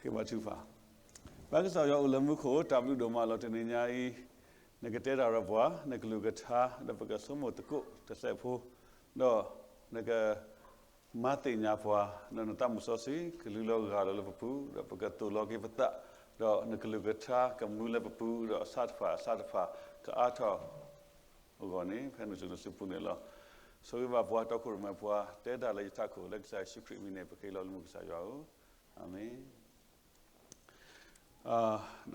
က့ၤဘါထုကဖၣ်. ပၢ်ကစၢ်ယွၤအိၣ်လၢမူခိၣ်, တၢ်ဘျုးဒိၣ်မးလီၤ. တနံၤညါအံၤ နကတဲတၢ်ဒီးပှၤ, နကလုၢ်ကထါ, ဒီးပကဆိကမိၣ်သကိးတစဲးဖိ, ဒီးနကမၤသ့ၣ်ညါပှၤ, ဒီးနသးမုၢ်စီဆှံကလူလီၤဂာ်လီၤလၢပပူၤ, ဒီးပကသိၣ်လီၤက့ၤပသး, ဒီးနကလုၢ်ကထါကမူလၢပပူၤ, ဒီးအဆၣ်တဖၣ်အဆၣ်တဖၣ်ကအါထီၣ်အဂီၢ်န့ၣ် ဖဲနုာ်စူၤနစုပူၤန့ၣ်လီၤ. ဆိၣ်ဂ့ၤဘၣ်ပှၤတီခိၣ်ရိၣ်မဲပှၤ, တဲတၢ်လၢယထးခိၣ်, လၢကစၢ်ယ့ၣ်ၡူးခရံာ်အမံၤန့ၣ် ပဃ့လီၤလၢမူကစၢ်ယွၤဧၢ, အၤမ့ၣ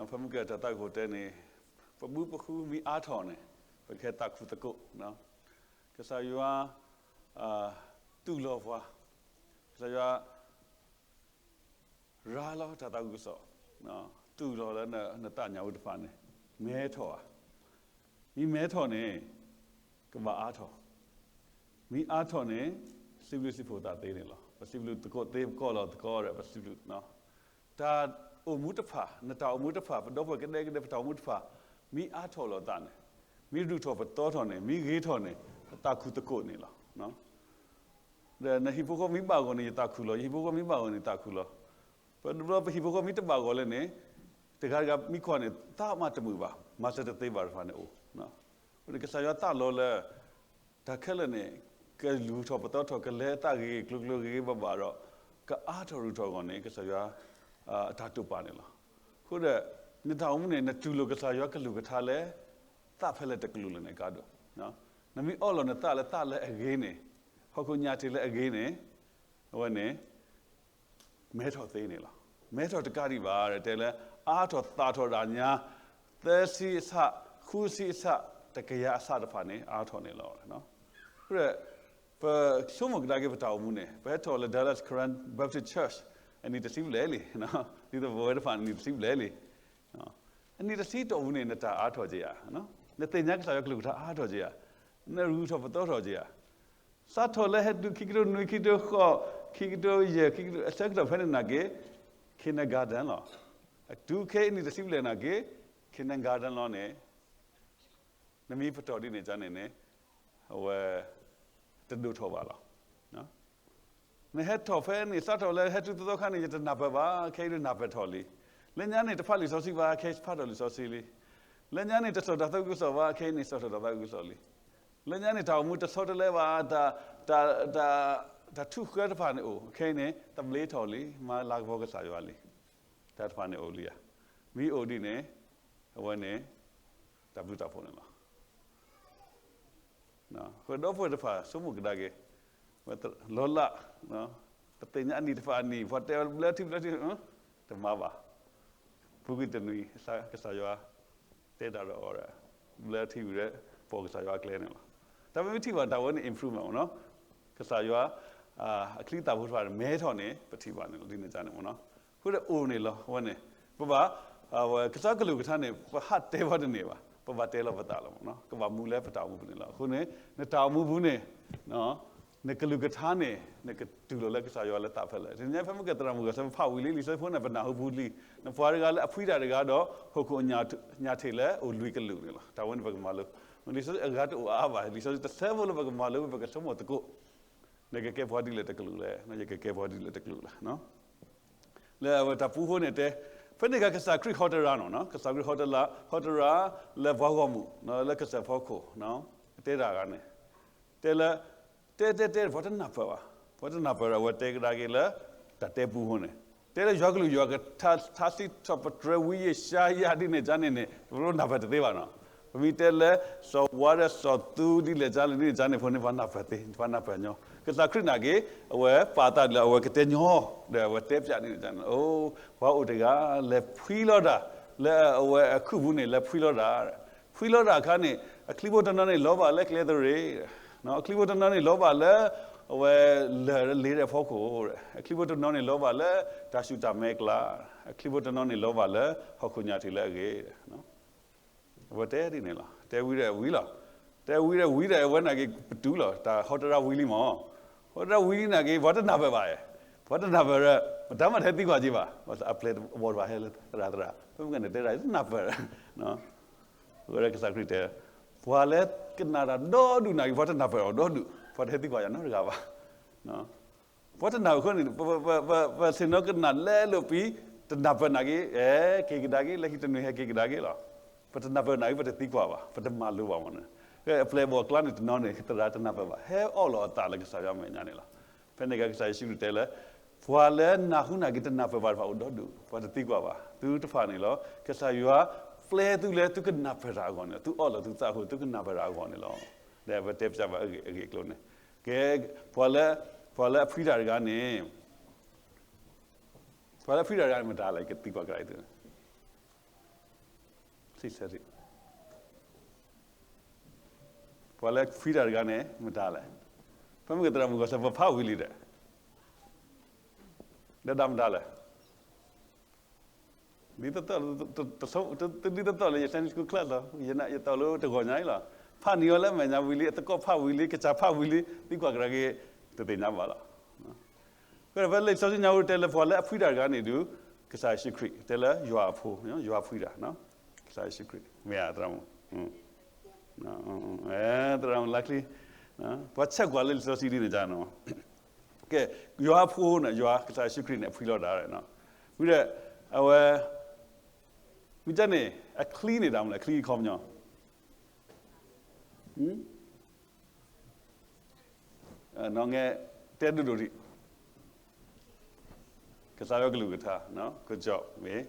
်. ဖဲမုၢ်ကဲတၢ်သးကဟိၣ်တဲန့ၣ်, ပဘုပဃူမ့ၢ်အါထီၣ်န့ၣ်, ပကဟဲသးခုသကိး, ကစၢ်ယွၤ တူၢ်လိာ်ပှၤ, ကစၢ်ယွၤ ရၤလီၤတၢ်သးခုကစီၣ်, တူၢ်လိာ်လၢနသးညါဝဲတဖၣ်န့ၣ် မဲထီၣ်ဧါ. မ့ၢ်မဲထီၣ်န့ၣ် ကဘၣ်အါထီၣ်, မ့ၢ်အါထီၣ်န့ၣ် စံးဘျုးစံးဖှိၣ်သးသ့န့ၣ်လီၤ. ပစံးဘျုးသကိးသ့ ပကိးလီၤသကိးဒီး ပစံးဘျုး တၢ်အိၣ်မူတဖၣ်, နတၢ်အိၣ်မူတဖၣ်, ပဒီပုၢ်ဝဲၢ်ကဒဲကဒဲ ပတၢ်အိၣ်မူတဖၣ်, မ့ၢ်အါထီၣ်လိာ်သးန့ၣ်, မ့ၢ်ရူၢ်ထီၣ်ပသီထီၣ်န့ၣ်, မ့ၢ်ဂ့ၤထီၣ်န့ၣ်, ပသးခုသကိးန့ၣ်လီၤ. ဒီးနဟံၣ်ဖိဃီမ့ၢ်ဘၣ်ဂီၤန့ၣ် ယသးခုလီၤ, ယဟံၣ်ဖိဃီမ့ၢ်ဘၣ်ဂီၤန့ၣ် ယသးခုလီၤ. ပတဘျီပဟံၣ်ဖိဃီမ့ၢ်တဘၣ်ဂီၤလဲၣ်န့ၣ်, တဂၤတဂၤမ့ၢ်ကွၢ်န့ၣ် သးမၤတမုာ်ဘၣ်, မၤစၢၤတသ့ဘၣ်တဖၣ်န့ၣ်အိၣ်. အဃိန့ၣ် ကစၢ်ယွၤသးလီလၢ တၢ်ခဲလၢာ်န့ၣ် ကရူၢ်ထီၣ်ပသီထီၣ် ကလဲၤသးဂ့ၤဂ့ၤကျိၤကျိၤဂ့ၤဂ့ၤဘၣ်ဘၣ်ဒီး ကအါထီၣ်ရူၢ်ထီၣ်အဂီၢ်န့ၣ် ကစၢ်ယွၤ အတၢ်တိာ်ပာ်န့ၣ်လီၤ. အဃိဒီး နတၢ်အိၣ်မူန့ၣ် နတူၢ်လိာ်ကစၢ်ယွၤကလုၢ်ကထါလၢ သးဖဲလဲၣ်တကလုာ်လဲၣ်န့ၣ်ကါဒိၣ်, နမ့ၢ်အီလီၤနသးလၢသးလၢအဂ့ၤန့ၣ်, ဟီၣ်ခိၣ်ညၣ်ထံးလၢအဂ့ၤန့ၣ်, အဝဲန့ၣ် မဲထီၣ်သ့န့ၣ်လီၤ. မဲထီၣ်တကးဒံးဘၣ် တဲလၢ အါထီၣ်သးထီၣ်ဒၣ်ညါ, သၢဆံအဆၣ်, ဃုဆံအဆၣ်, တကယၤအဆၣ်တဖၣ်န့ၣ် အါထီၣ်န့ၣ်လီၤ. အဃိဒီး ပဆိကမိၣ်ကဒါက့ၤပတၢ်အိၣ်မူန့ၣ် ပဟဲထီၣ်လၢ Dallas Korean Baptist Church အနံၣ်တဆံဘျဲၣ်လံ, ဒ်သိးပဝဲတဖၣ်အနံၣ်တဆံဘျဲၣ်လံ. အနံၣ်တဆံတီၢ်ပူၤန့ၣ် နတၢ်အါထီၣ်က့ၤဧါ, နသ့ၣ်ညါကစၢ်ယွၤကလုၢ်ကထါအါထီၣ်က့ၤဧါ, နရူၢ်ထီၣ်ပသီထီၣ်က့ၤဧါ. စးထီၣ်လၢဟဲတုၤခံကထိနွံ ခံကထိဃိး, ခံကထိယဲၢ်, ခံကထိ အဆၢကတီၢ်ဖဲန့ၣ်နာ်က့ kindergarten လီၤ. တုၤခဲအံၤနံၣ်တဆံဘျဲၣ်နာ်က့ kindergarten လီၤန့ၣ် နမ့ၢ်ပတီၢ်ဒ်န့ၣ်ကန့ၣ်န့ၣ် အဝဲ တဒိၣ်ထီၣ်ဘၣ်လီၤ. နဟဲထီၣ်ဖဲန့ၣ် စးထီၣ်လၢဟဲတုၤသီသီခါန့ၣ် ယတနၢ်ပၢၢ်ဘၣ်, ခဲအံၤဒုးနၢ်ပၢၢ်ထီၣ်လံ. လၢညါန့ၣ် တဖးလံာ်စီဆှံဘၣ်, ခဲအံၤဖးထီၣ်လံာ်စီဆှံလံ. လၢညါန့ၣ် တစိာ်တၢ်သးခုကစီၣ်ဘၣ်, ခဲအံၤန့ၣ် စိာ်ထီၣ်တၢ်သးခုကစီၣ်လံ. လၢညါန့ၣ် တၢ်အိၣ်မူတဆီတလဲဘၣ်, တၢ်, တၢ်, တၢ်, တၢ်ထူးဃၢတဖၣ်န့ၣ်အိၣ်, ခဲအံၤန့ၣ် သဘျ့ထီၣ်လံ, မၤလၤကပီၤကစၢ်ယွၤလံ. တၢ်တဖၣ်န့ၣ်အိၣ်လံဧါ. မ့ၢ်အိၣ်ဒ်န့ၣ် အဝဲန့ၣ် တၢ်ဘျုးတၢ်ဖှိၣ်န့ၣ်လီၤ. ဃိဒီပုၢ်ဝဲၢ်တဖၣ်ဆိကမိၣ်ကဒါက့ၤ, လီၤလး, ပသ့ၣ်ညါအနံၣ်တဖၣ်အနံၣ်, ပှၤတဲဘျၢထံဘျၢထံ, တမၤဘၣ်. ပူၤကွံာ်တနွံ ကစၢ်ယွၤ တဲတၢ်ဒီးအီၤဒီး ဘျၢထံဝံၤဒီး ပိာ်ကစၢ်ယွၤအကျဲန့ၣ်လီၤ. တၢ်ပမ့ၢ်ထံၣ်ဘၣ်တၢ်ဝဲန့ၣ် improvement မ့ၢ်နီၤ, ကစၢ်ယွၤ အချံသၣ်ဖိတဖၣ်န့ၣ် မဲထီၣ်န့ၣ် ပထံၣ်ဘၣ်န့ၣ်လီၤ. ဒ်န့ၣ်ကန့ၣ်မ့ၢ်နီၤ, အဃိဒီးအိၣ်န့ၣ်လီၤ. အဝဲန့ၣ် ပဘၣ် ကစၢ်ကလုၢ်ကထါန့ၣ် ပဟးတဲဝဲတန့ၢ်ဘၣ်, ပဘၣ်တဲလီၤပသးလီၤမ့ၢ်နီၤ, ကဘၣ်မူလၢပတၢ်အိၣ်မူပူၤန့ၣ်လီၤ. အဃိန့ၣ် နတၢ်အိၣ်မူပူၤန့ၣ် နကလုၢ်ကထါန့ၣ် နကတူၢ်လိာ်လၢကစၢ်ယွၤလၢသးဖဲလဲၣ်. တနံၤညါဖဲမုၢ်ကဲသရၣ်မုၣ်ဂီၤစဲး ပဖးဝံၤလံလံာ်စီဆှံဖိန့ၣ် ပနၢ်ဟူပူၤလံ, နပှၤတဂၤလၢအဖှံတၢ်တဂၤဒီး ဟီၣ်ခိၣ်ညၣ်ထံးလၢအိၣ်လွံၢ်ကလုာ်န့ၣ်လီၤ. တၢ်ဝဲန့ၣ်ပကမၤလိ, လံာ်စီဆှံအဂၤတအိၣ်အါအါဘၣ်, လံာ်စီဆှံတဆၢဖိလၢပကမၤလိ ပကဆိကမိၣ်သကိး, နကကဲပှၤဒ်လဲၣ်တကလုာ်လဲၣ်, ယကကဲပှၤဒ်လဲၣ်တကလုာ်လဲၣ်. လၢအဝဲတၢ်ပူဖိန့ၣ်တဲ, ဖဲန့ၣ်အခါကစၢ်ခရံာ်ဟီတရါနီၤ, ကစၢ်ခရံာ်ဟီတရါ, ဟီတရါလၢပှၤဂီၢ်မုၢ်, လၢကစၢၢ်ဖီခိၣ်, တဲတၢ်ဂၤန့ၣ်, တဲလၢ, တဲတဲတဲ ပှၤတနၢ်ပၢၢ်ဘၣ်, ပှၤတနၢ်ပၢၢ်ဒီး အဝဲတဲကဒါက့ၤလၢ တၢ်တဲပူဖိန့ၣ်, တဲလၢယွၤကလုၢ်ယွၤကထါ ထါစံးထီၣ်ပတြၢၤဝံယၡါယၤဒ်န့ၣ်ကန့ၣ်န့ၣ် ပနၢ်ပၢၢ်တသ့ဘၣ်နီၤ. ပမ့ၢ်တဲလၢ စီၤဝါဒီးစီၤသူဒ်လဲၣ်ကန့ၣ် ဒ်န့ၣ်ကန့ၣ်ဖိန့ၣ် ပှၤနၢ်ပၢၢ်သ့, ပှၤနၢ်ပၢၢ်ညီ, ကစၢ်ခရံာ်နာ်က့ၤ အဝဲပာ်သးလၢအဝဲကတဲညီ, ဒီးအဝဲတဲပၠးဒ်န့ၣ်ကန့ၣ်, အိ, ပှၤအိၣ်တဂၤ လဲၤဖှံလီၤတၢ်, လၢအဝဲအခုၣ်ပူၤန့ၣ် လဲၤဖှံလီၤတၢ် ဖှံလီၤတၢ်အခါန့ၣ် အချံဖိတနီၤန့ၣ် လီၤဘၣ်လၢကျဲသရ့ၣ်, အချံဖိတနီၤန့ၣ် လီၤဘၣ်လၢ အဝဲလၢၢ်လ့ဒီးဖီခိၣ်, အချံဖိတနီၤန့ၣ် လီၤဘၣ်လၢတၢ်ဆူၣ်တၢ်မဲအကျါ, အချံဖိတနီၤန့ၣ် လီၤဘၣ်လၢဟီၣ်ခိၣ်ညၣ်ထံးလၢအဂ့ၤ. အဝဲတဲဒ်န့ၣ်လီၤ. တဲဝံၤဒီးဝံၤလီၤ. တဲဝံၤဒီးဝံၤဒီး အဝဲနာ်က့ၤပတုာ်လီၤ. တၢ်ဟီတရါဝံၤလံမး, ဟီတရါဝံၤလံနာ်က့ၤ ပှၤတနၢ်ပၢၢ်ဘၣ်, ပှၤတနၢ်ပၢၢ်ဒီး မတၤမးတဟဲသံကွၢ်က့ၤဘၣ်, အပျဲၢ်အဘီၣ်တဖၣ်ဟဲလၢသရၣ်သရၣ်, ဖဲမုၢ်ကဲန့ၣ် တဲဒၣ်တနၢ်ပၢၢ် အဝဲဒၣ်ကစၢ်ခရံာ်တဲ, ပှၤလၢကနၣ်တၢ်ဒီဒူၣ်နာ်က့ၤ ပှၤတနၢ်ပၢၢ်အီၤဒီဒူၣ်, ပှၤတဟဲသံကွၢ်ယၤနီတဂၤဘၣ်. ပှၤတနၢ်ပၢၢ်အဃိန့ၣ် ပဆ့ၣ်နီၤကနၣ်လဲလိာ်ပံၤ တနၢ်ပၢၢ်နာ်က့ ဟဲက့ၤကဒါက့ၤ လၢခံတနွံဟဲက့ၤကဒါက့ၤလီၤ. ပတနၢ်ပၢၢ်နာ်က့ ပတသံကွၢ်ဘၣ်, ပတမၤလိဘၣ်မ့ၢ်န့ၣ်. အပျဲၢ်အဘီၣ်အကျါန့ၣ် တနီၤန့ၣ် သရၣ်တနၢ်ပၢၢ်ဘၣ်, ဟဲအီၣ်လီၤအသးလၢကစၢ်ယွၤမဲာ်ညါန့ၣ်လီၤ. ဖဲန့ၣ်အခါ ကစၢ်ယ့ၣ်ၡူးခရံာ်တဲလၢ ပှၤလၢနၢ်ဟူနာ်က့တနၢ်ပၢၢ်ဘၣ်တဖၣ်အိၣ်ဒီဒူၣ်, ပှၤတသံကွၢ်ဘၣ်, သုတဖၣ်န့ၣ်လီၤ. ကစၢ်ယွၤပျဲသုလၢ သုကနၢ်ပၢၢ်တၢ်အဂီၢ်န့ၣ်လီၤ, သုအီၣ်လီၤသုသးအဃိ သုကနၢ်ပၢၢ်တၢ်အဂီၢ်န့ၣ်လီၤ. ဒီးပတဲပျးဘၣ်အဂ့ၢ်အကျိၤန့ၣ်, ကဲ, ပှၤလၢ, ပှၤလၢအဖှံတၢ်တဂၤန့ၣ်, ပှၤလၢအဖှံတၢ်တဂၤန့ၣ် မတၤလဲၣ်, ကသံကွၢ်ကဒါအံၤသု, ပှၤလၢအဖှံတၢ်တဂၤန့ၣ် မတၤလဲၣ်. ဖဲမ့ၢ်ကသရၣ်မုၣ်ဂီၤစၢၤ ပဖးဝံၤလံဒီး, ဒီးဒၣ်မတၤလဲၣ်. ဒ်သိးသိး, တဒ်သိးသိးလၢယ Sunday school class လီၤ, ယနာ်ယသးလၢတဂီၤညါအံၤလီၤ. ဖးန့ၢ်အီၤလၢအမဲာ်ညါဝံၤလံ, အသကိးဖးဝံၤလံ, ကစၢ်ဖးဝံၤလံ, သံကွၢ်ကဒါက့ၤ, တသ့ၣ်ညါဘၣ်လီၤ. ဖဲလံာ်စီဆှံညါဝဲတဲလၢ ပှၤလၢအဖှံတၢ်တဂၤန့ၣ်ဒုး, ကစၢ်ယ့ၣ်ၡူးခရံာ်, တဲလၢယွၤအဖိ, ယွၤဖှံတၢ်, ကစၢ်ယ့ၣ်ၡူးခရံာ်, မ့ၢ်ဧါ, သရၣ်မုၣ်, သရၣ်မုၣ်လါချံ, ပှၤဆဲးကွၢ်လၢလံာ်စီဆှံဒ်န့ၣ်န့ၣ်, ကဲ, ယွၤအဖိန့ၣ်, ယွၤကစၢ်ယ့ၣ်ၡူးခရံာ်န့ၣ် အဖှံလီၤတၢ်, ဝံၤဒီး, အဝဲ, မ့ၢ်ကန့ၣ်, အချံန့ၣ်တၢ်မနုၤလဲၣ်, အချံအခီပညီ, တဲဒိၣ်ဒိၣ်ဒံး, ကစၢ်ယွၤကလုၢ်ကထါ, ကစီၣ်မ့ၢ်,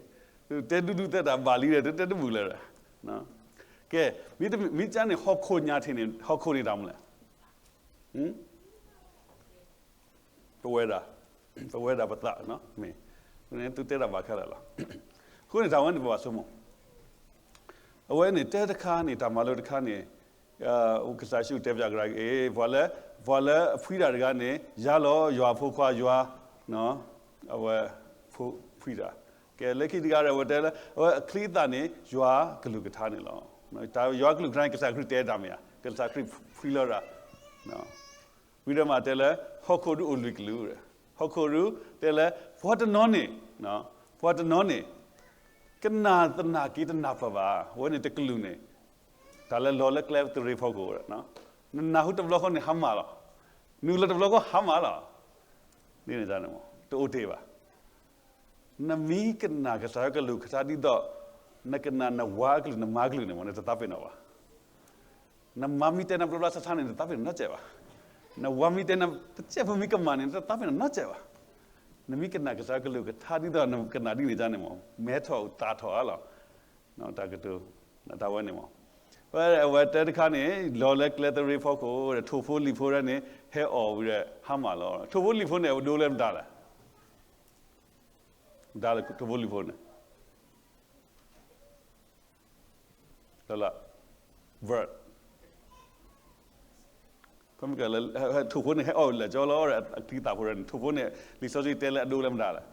တဲဒူဒူသဲတၢ်ဘၣ်လံဒီး တတဲတဘူၣ်လၢၤဒီး, ကဲ, မ့ၢ်ကန့ၣ် ဟီၣ်ခိၣ်ညါထံးန့ၣ်, ဟီၣ်ခိၣ်န့ၣ်တၢ်မနုၤလဲၣ်, ပဝဲဒၣ်, ပဝဲဒၣ်ပသး, မ့ၢ်, သုတဲတၢ်ဘၣ်ခဲလၢာ်လီၤ. အဃိန့ၣ် တၢ်ဝဲန့ၣ်ပဘၣ်ဆိကမိၣ်, အဝဲန့ၣ် တဲတခါန့ၣ် တၢ်မၤလိတခါန့ၣ်, ကစၢ်ယ့ၣ်ၡူးတဲပျးကဒါက့ၤ, ပှၤလၢ, ပှၤလၢအဖှံတၢ်တဂၤန့ၣ် ယၤလီၤ ယွၤအဖိခွါယွၤ, အဝဲ, ဖှံတၢ်, ကဲလၢခံတဂၤဒီး အဝဲတဲလၢ အဝဲအချံအသၣ်န့ၣ် ယွၤကလုၢ်ကထါန့ၣ်လီၤ. တၢ်ယွၤကလုၢ်ကထါန့ၣ် ကစၢ်ခရံာ်တဲတၢ်မ့ၢ်ဧါ, ကစၢ်ခရံာ်ဖှံလီၤတၢ် ဝံၤဒီးမးတဲလၢ ဟီၣ်ခိၣ်ဒုးအိၣ်လွံၢ်ကလုာ်, ဟီၣ်ခိၣ်ဒုးတဲလၢ ပှၤတနီၤန့ၣ်, ပှၤတနီၤန့ၣ်, ကနၣ်သနာ်က့တနၢ်ပၢၢ်ဘၣ်, အဝဲန့ၣ်တကလုာ်န့ၣ်, တၢ်လၢလီၤလၢကျဲသရ့ဖီခိၣ်, နနၢ်ဟူတဘျီဃီန့ၣ်ဟါမၢ်လီၤ, နုာ်လီၤတဘျီဃီဟါမၢ်လီၤ, ဒ်န့ၣ်န့ၣ်, တအိၣ်တ့ၢ်ဘၣ်. နမ့ၢ်ကနၣ်ကစၢ်ယွၤကလုၢ်ကထါဒ်သိး နကနၣ်နဝၤအကလုၢ်နမါကလုၢ်န့ၣ်မး နတသးပ့ၤနီၣ်ဘၣ်. နမါမ့ၢ်တဲနၤဘျီဘျီဆါဆါန့ၣ် နတသးပ့ၤနီၣ်နီတစဲးဘၣ်. နဝၤမ့ၢ်တဲနၤတစဲးဖိမ့ၢ်ကမၣ်န့ၣ် နတသးပ့ၤနီၣ်နီတစဲးဘၣ်. နမ့ၢ်ကနၣ်ကစၢ်ယွၤကလုၢ်ကထါဒ်သိးနကနၣ်ဒ်န့ၣ်န့ၣ်မး မဲထီၣ်သးထီၣ်ဧါလီၤ. တၢ်ကတိၤ, တၢ်ဝဲန့ၣ်မး, အဝဲတဲတခါန့ၣ် လီၤလၢကျဲသရ့ဖီခိၣ်ဒီး ထိၣ်ဖိလံၣ်ဖိဒၣ်န့ၣ် ဟဲအီၣ်ဝံၤဒီးဟါမၢ်လီၤ. ထိၣ်ဖိလံၣ်ဖိန့ၣ် အဒိလၢမတၤလဲၣ်. မတၤလၢထိၣ်ဖိလံၣ်ဖိန့ၣ် လၢလၢ verb ဖဲမ့ၢ်ကလၢ ထိၣ်ဖိန့ၣ် ဟဲအီၣ်လၢကၠီလီၤဒီး အချံသၣ်ဖိန့ၣ် ထိၣ်ဖိန့ၣ် လံာ်စီဆှံတဲလၢအဒိလၢမတၤလဲၣ်.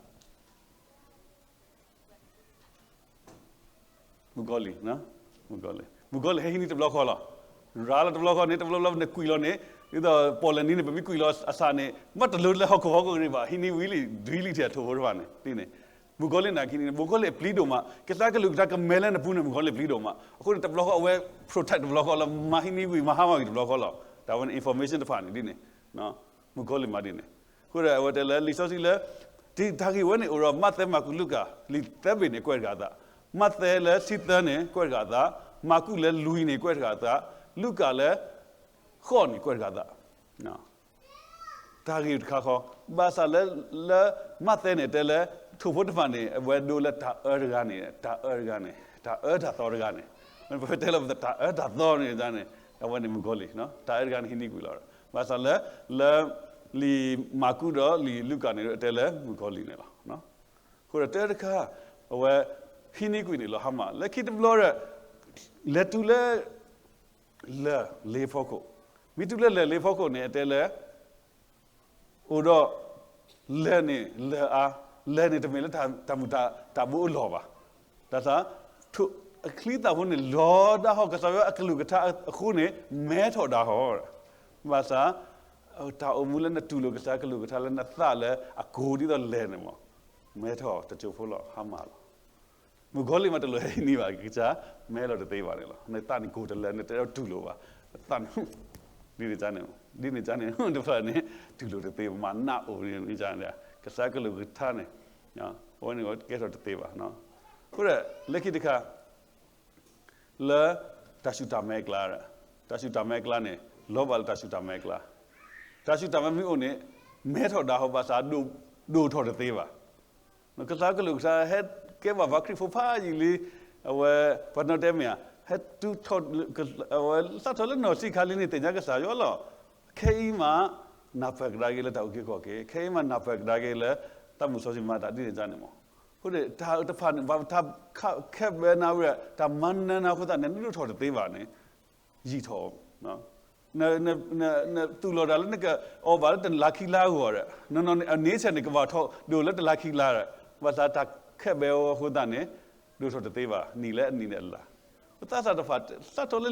မုၣ်ကီၤလံၢ်, မုၣ်ကီၤလံၢ်, မုၣ်ကီၤလံၢ်ဟဲဟံးန့ၢ်တဘျီဃီလီၤ. ရၤလီၤတဘျီဃီန့ၣ် တဘျီဘျီန့ၣ်ကွံာ်လီၤန့ၣ်, ဒ်သိးပီၣ်လဲၣ်နံၤန့ၣ် ပမ့ၢ်ကွံာ်လီၤအစးန့ၣ် မ့ၢ်တလိၤလၢဟီၣ်ခိၣ်ဟီၣ်ခိၣ်ကရံၣ်ဘၣ်, ဟံးန့ၢ်ဝံၤလံ ဒွံလံထံၣ်အထိၣ်ဖိတဖၣ်န့ၣ် ဒ်န့ၣ်, မုၣ်ကီၤလံၢ်နာ်က့န့ၣ် မုၣ်ကီၤလံၢ်အပျံၤဒိၣ်မး, ကစၢ်ကလုၢ်ကထါကမဲလၢနပူၤန့ၣ် မုၣ်ကီၤလံၢ်ပျံၤဒိၣ်မး, အဃိန့ၣ် တဘျီဃီအဝဲ protect တဘျီဃီလီၤ, မၤဟံးန့ၢ်ဝံၤ မၤဟါမၢ်ဝံၤတဘျီဃီလီၤ. တၢ်ဝဲန့ၣ် information တဖၣ်န့ၣ် ဒ်န့ၣ်, မုၣ်ကီၤလံၢ်မၤဒ်န့ၣ်, အဃိဒီးအဝဲတဲလၢလံာ်စီဆှံလၢ တၢ်ဂ့ၢ်ဝဲန့ၣ်အိၣ်ဒီး မးသဲ မၢ်ကူး လူၤကၣ်, လံာ်သၢဘ့ၣ်န့ၣ် ကွဲးတဂၤအသး, မးသဲလၢဆံသၢန့ၣ် ကွဲးတဂၤအသး, မၢ်ကူးလၢလွံၢ်န့ၣ် ကွဲးတဂၤအသး, လူၤကၣ်လၢ ဃိးန့ၣ် ကွဲးတဂၤအသး တၢ်ဂ့ၢ်တခါဃီ, ဘၣ်ဆၣ်လၢ လၢမးသဲန့ၣ် တဲလၢ ထိၣ်ဖိတဖၣ်န့ၣ် အဝဲဒိလၢတၢ်အၢတဂၤန့ၣ်, တၢ်အၢတဂၤန့ၣ်, တၢ်အၢတၢ်သီတဂၤန့ၣ်, ပတဲလၢတၢ်အၢတၢ်သီန့ၣ်န့ၣ်, အဝဲန့ၣ်မုၣ်ကီၤလံၢ်, တၢ်အၢတဂၤန့ၣ် ဟံးန့ၢ်ကွံာ်လီၤ. ဘၣ်ဆၣ်လၢ လၢ လံာ်မၢ်ကူးဒီးလံာ်လူၤကၣ်န့ၣ် တဲလၢမုၣ်ကီၤလံၢ်န့ၣ်လီၤ. အဃိဒီးတၢ်တခါ အဝဲ ဟံးန့ၢ်ကွံာ်န့ၣ်လီၤ ဟါမၢ်, လၢခံတဘျီဒီး လဲၤတုၤလၢ လၢၢ်လ့ဖီခိၣ်, မ့ၢ်တုၤလၢလၢၢ်လ့ဖီခိၣ်န့ၣ် အတဲလၢ အိၣ်ဒီး လၢၢ်န့ၣ် လၢၢ်အါ, လၢၢ်န့ၣ်တမ့ၢ်လၢတၢ်မုာ်တၢ်ဘိအလီၢ်ဘၣ်. ဘၣ်ဆၣ် အချံသၣ်ဖိန့ၣ် လီၤဒၣ်ဟီၣ် ကစၢ်ယွၤအကလုၢ်ကထါအဃိန့ၣ် မဲထီၣ်ဒၣ်ဟီၣ်, ဘၣ်ဆၣ် တၢ်အိၣ်မူလၢနတူၢ်လိာ်ကစၢ်ကလုၢ်ကထါလၢနသးလၢအကိၢ်ဒ်သိးလၢၢ်န့ၣ်မး မဲထီၣ်တစိၢ်ဖိလီၤ ဟါမၢ်လီၤ. မုၣ်ကီၤလံၢ်မးတလိၣ်ဟဲဟံးန့ၢ်ဘၣ် ကစၢ်မဲလီၤတသ့ဘၣ်န့ၣ်လီၤ. နသးန့ၣ်ကိၢ်တလၢာ် နတတူၢ်လိာ်ဘၣ်, နသးန့ၣ် ဒ်န့ၣ်န့ၣ် ဒ်န့ၣ်န့ၣ် တဖၣ်န့ၣ် တူၢ်လိာ်တသ့ မၤနးအိၣ်န့ၣ် ကစၢ်ကလုၢ်ကထါန့ၣ် အဝဲန့ၣ်ကဲထီၣ်တသ့ဘၣ်. အဃိဒီး လၢခံတခါ လၢ တၢ်စူၢ်တၢ်မဲအကျါ, တၢ်စူၢ်တၢ်မဲအကျါန့ၣ် လီၤဘၣ်လၢတၢ်စူၢ်တၢ်မဲအကျါ, တၢ်စူၢ်တၢ်မဲမ့ၢ်အိၣ်န့ၣ် မဲထီၣ်ဒၣ်ဟီဘၣ်ဆၣ် ဒိၣ်ထီၣ်တသ့ဘၣ်. ကစၢ်ကလုၢ်ကထါဟဲကဲဘၣ်ပှၤခရံာ်ဖိဖးယံာ်လံ, အဝဲ ပှၤနီၣ်တဲမ့ၢ်ဧါ, ဟဲတုၤထီၣ် အဝဲစးထီၣ်လၢနီၢ်ဆံးခါလံန့ၣ် သ့ၣ်ညါကစၢ်ယွၤလီၤ. ခဲအံၤမး နၢ်ပၢၢ်ကဒါက့ၤလၢတၢ်အုၣ်က့ၤခီၣ်က့ၤ, ခဲအံၤမးနၢ်ပၢၢ်ကဒါက့ၤလၢ တၢ်မုၢ်စီဆှံမၤတၢ်ဒ်န့ၣ်န့ၣ်မး. အဃိန့ၣ် တၢ်တဖၣ်န့ၣ် ဘၣ်တၢ်ခဲးဘဲနၤဝဲဒၣ် တၢ်မၤနၢၤနၤအဃိသတးန့ၣ် နဒိၣ်ထီၣ်တသ့ဘၣ်န့ၣ် ယံာ်ထီၣ် နတူၢ်လိာ်တၢ်လၢနကအီၣ်ဘၣ်လၢတလါခံလါအဂီၢ်ဒီး နနီၢ်န့ၣ် အန့ဆဲးန့ၣ် ကဘၣ်ထီၣ်ဒိၣ်လၢတလါခံလါဒီး ဘၣ်ဆၣ်တၢ်ခဲးဘဲအီၤအဃိသတးန့ၣ် ဒိၣ်ထီၣ်တသ့ဘၣ် နံၣ်လၢအနံၣ်န့ၣ်အလၢ်. ပသးစၢ်တဖၣ် စးထီၣ်လၢ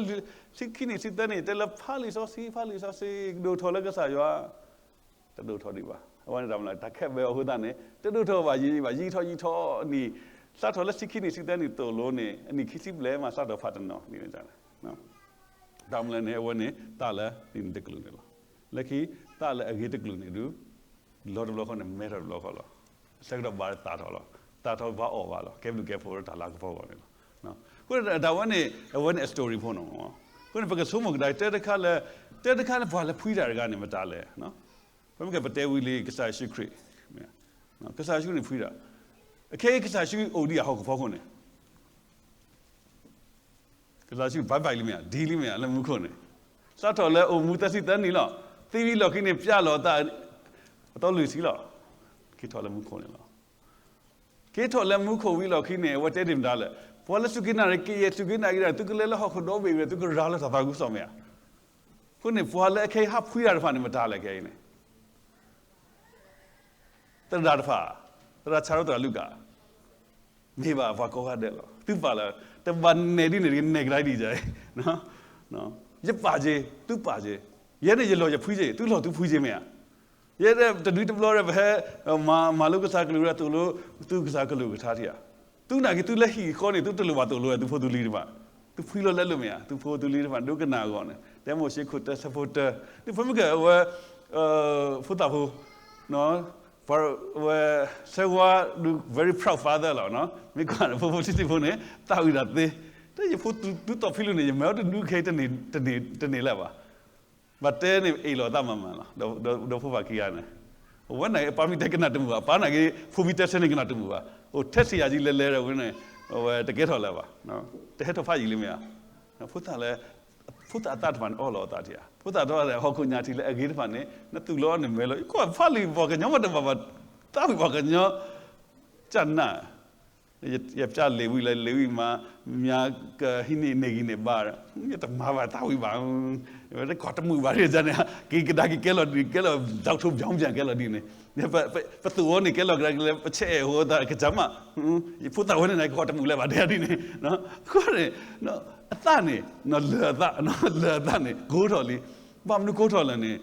ဆံခံနံၣ်ဆံသၢနံၣ် တဲလၢဖးလံာ်စီဆှံ ဖးလံာ်စီဆှံ ကဒိၣ်ထီၣ်လၢကစၢ်ယွၤ တဒိၣ်ထီၣ်ဒံးဘၣ်. အဝဲန့ၣ်တၢ်မနုၤလဲၣ် တၢ်ခဲးဘဲအီၤအဃိသတးန့ၣ် တဒိၣ်ထီၣ်ဘၣ်ယံာ်ဘၣ် ယံာ်ထီၣ်ယံာ်ထီၣ်နံၣ် စးထီၣ်လၢဆံခံနံၣ်ဆံသၢနံၣ်သိၣ်လိန့ၣ် အနံၣ်ခံဆံဘျဲၣ်မး စးထီၣ်ဖးတနီၤန့ၣ် တၢ်မနုၤလဲၣ်န့ၣ် အဝဲန့ၣ် သးလၢနံၣ်န့ၣ်တကလုာ်န့ၣ်လီၤ. လၢခံ သးလၢအဂ့ၤတကလုာ်န့ၣ်ဒုး လီၤတဘျီဃီန့ၣ် မဲထီၣ်တဘျီဃီလီၤ. ဆၢကတီၢ်ဘၣ်သၣ်ထီၣ်လီၤ. သၣ်ထီၣ်ဘၣ်အီၣ်ဘၣ်လီၤ. ကဲဘျုးကဲဖှိၣ်လၢတၢ်လၤကပီၤအဂီၢ်န့ၣ်လီၤ. အဃိန့ၣ် တၢ်ဝဲန့ၣ် အဝဲန့ၣ်အ story ဖိန့ၣ်မး. အဃိန့ၣ် ပကဆိကမိၣ်ကဒါ တၢ်တခါလၢ တၢ်တခါလၢပှၤလၢဖှံတၢ်တဂၤန့ၣ် မတၤလဲၣ်. ပမ့ၢ်ကပတဲဝံၤလံ ကစၢ်ယ့ၣ်ၡူးခရံာ်, ကစၢ်ယ့ၣ်ၡူးခရံာ်န့ၣ်ဖှံတၢ်, အခဲအံၤကစၢ်ယ့ၣ်ၡူးအိၣ်ဒံးအဟီၣ်ခိၣ်ဖီခိၣ်န့ၣ် ကစၢ်ယ့ၣ်ၡူး bye bye လံမ့ၢ်ဧါ, ဒ်လံမ့ၢ်ဧါ လၢမူခိၣ်န့ၣ်, စးထီၣ်လၢအိၣ်မူသၢဆံသၢနံၣ်လီၤ. သံဝံၤလီၢ်ခံန့ၣ် ပျၢ်လီၤအသး အသီလွံၢ်ဆံလီၤ. က့ၤထီၣ်လၢမူခိၣ်န့ၣ်လီၤ. က့ၤထီၣ်လၢမူခိၣ်ဝံၤလီၢ်ခံန့ၣ် အဝဲတဲဒ်မတၤလဲၣ်, ပှၤလၢစူၢ်က့ၤနာ်က့ၤယဲ စူၢ်က့ၤနာ်က့ၤဒီး သုကလဲၤလၢဟီၣ်ခိၣ်ဒီဘ့ၣ်ဝံၤဒီး သုကရၤလီၤတၢ်သးခုကစီၣ်မ့ၢ်ဧါ. အဃိန့ၣ် ပှၤလၢအခဲအံၤဟးဖှံတၢ်တဖၣ်န့ၣ် မတၤလဲၣ်ခဲအံၤန့ၣ် သရၣ်တဖၣ်, သရၣ်ဆၣ်ဒီးသရၣ်လူၤကၣ်, မ့ၢ်ဘၣ်ပှၤကိးဂၤဒဲးလီၤ. သုပာ်လၢ တဘၣ်နဲၣ်ဒ်န့ၣ်တဂ့ၤ နဲၣ်ကဒါဒ်အံၤ, ယပာ်က့ၤ, သုပာ်က့ၤ, ယဲန့ၣ်ယလီၢ်ယဖှံက့ၤ, သုလီၢ်သုဖှံက့ၤမ့ၢ်ဧါ. ယဲဒၣ်တနွံတဘျီဒီး ပဟဲ မၤလိကစၢ်ကလုၢ်ဒီးသိၣ်လိ သုကစၢ်ကလုၢ်ကထါထံၣ်ဧါ. သုနာ်က့ၤသုလၢဟံၣ်ဃီန့ၣ် သုတလိၣ်ဘၣ်သိၣ်လိသုဖိသုလံၤတဖၣ်, သုဖှံလီၤလၢလၢမ့ၢ်ဧါ, သုဖိသုလံၤတဖၣ် ဒိကနၣ်အဂီၢ်န့ၣ် တၢမိၤၡ့ခိၣ်တၢ ဆၢဖိတၢ, ဒ်ဖိမ့ၢ်ကဲအဝဲ ဖိသၣ်ဖိ ပဝဲ ဆၢဝါဒုး very proud father လီၤ. မ့ၢ်ကွၢ်ဖိဖိဆံးဆံးဖိန့ၣ် သးဝံၣ်တၢ်သ့, တၢ်ယဖိသုသီၣ်ဖံးလိာ်န့ၣ် ယမဲာ်အီၤတဒူခဲအံၤ တန့ၢ်လၢၤဘၣ်. ဘၣ်တဲန့ၣ် အ့ၣ်လိာ်သးမးမးလီၤ. ဒီးဖိပၢ်ခံဂၤန့ၣ် အဝဲနာ်က့ၤ အပၢ်မ့ၢ်တဲကနၣ်တမုာ်ဘၣ်, အပၢ်နာ်က့ၤ ဖိမ့ၢ်တဲဆၢန့ၣ်ကနၣ်တမုာ်ဘၣ်, အိၣ်ထဲဆံးယၤကံလဲၤလဲၤဒီးဝဲန့ၣ် အဝဲတကဲထီၣ်လၢၤဘၣ်. တဟဲထီၣ်ဖးယံာ်လံမ့ၢ်ဧါ. ဖိသၣ်လၢ ဖိသၣ်အသးတဖၣ်န့ၣ် အီၣ်လီၤအသးထံဧါ, ဖိသၣ်တဖၣ်လၢဟီၣ်ခိၣ်ညါထံလၢအဂ့ၤတဖၣ်န့ၣ် နသူၣ်လီၤအီၤန့ၣ်မဲာ်လီၤ. ယကွၢ်ဖးလံာ်ပှၤကညီမ့ၢ်တဘၣ်ဘၣ်, သးဝံၣ်ပှၤကညီ ကနၣ် ယပျၢ်လံာ်ဝံၤလၢလံာ်ဝံၤမး မ့ၢ်ကဟံးန့ၢ်န့ၢ်ဂံၢ်န့ၢ်ဘါဒီး ယတမၤဘၣ်သးဝံၣ်ဘၣ်, တကွၢ်တမုာ်ဘၣ်ဒ်န့ၣ်, က့ၤကဒါက့ၤကဲလီၤဒ် ကဲလီၤ ဒီးထိးဘျီဘျီကဲလီၤဒ်န့ၣ်, ပသူၣ်အီၤန့ၣ် ကဲလီၤကဒါက့ၤလၢပဆဲးအဲၣ်အဃိသတး ကစၢ်မး, ယဖိသၣ်ဝဲန့ၣ် နကွၢ်တမုာ်လၢၤဘၣ်ဒ်န့ၣ်, အဃိန့ၣ် အသးန့ၣ် လၢာ်အသး လၢာ်အသးန့ၣ် ကိးထီၣ်လံ. ဘၣ်မနုၤကိးထီၣ်လဲၣ်န့ၣ်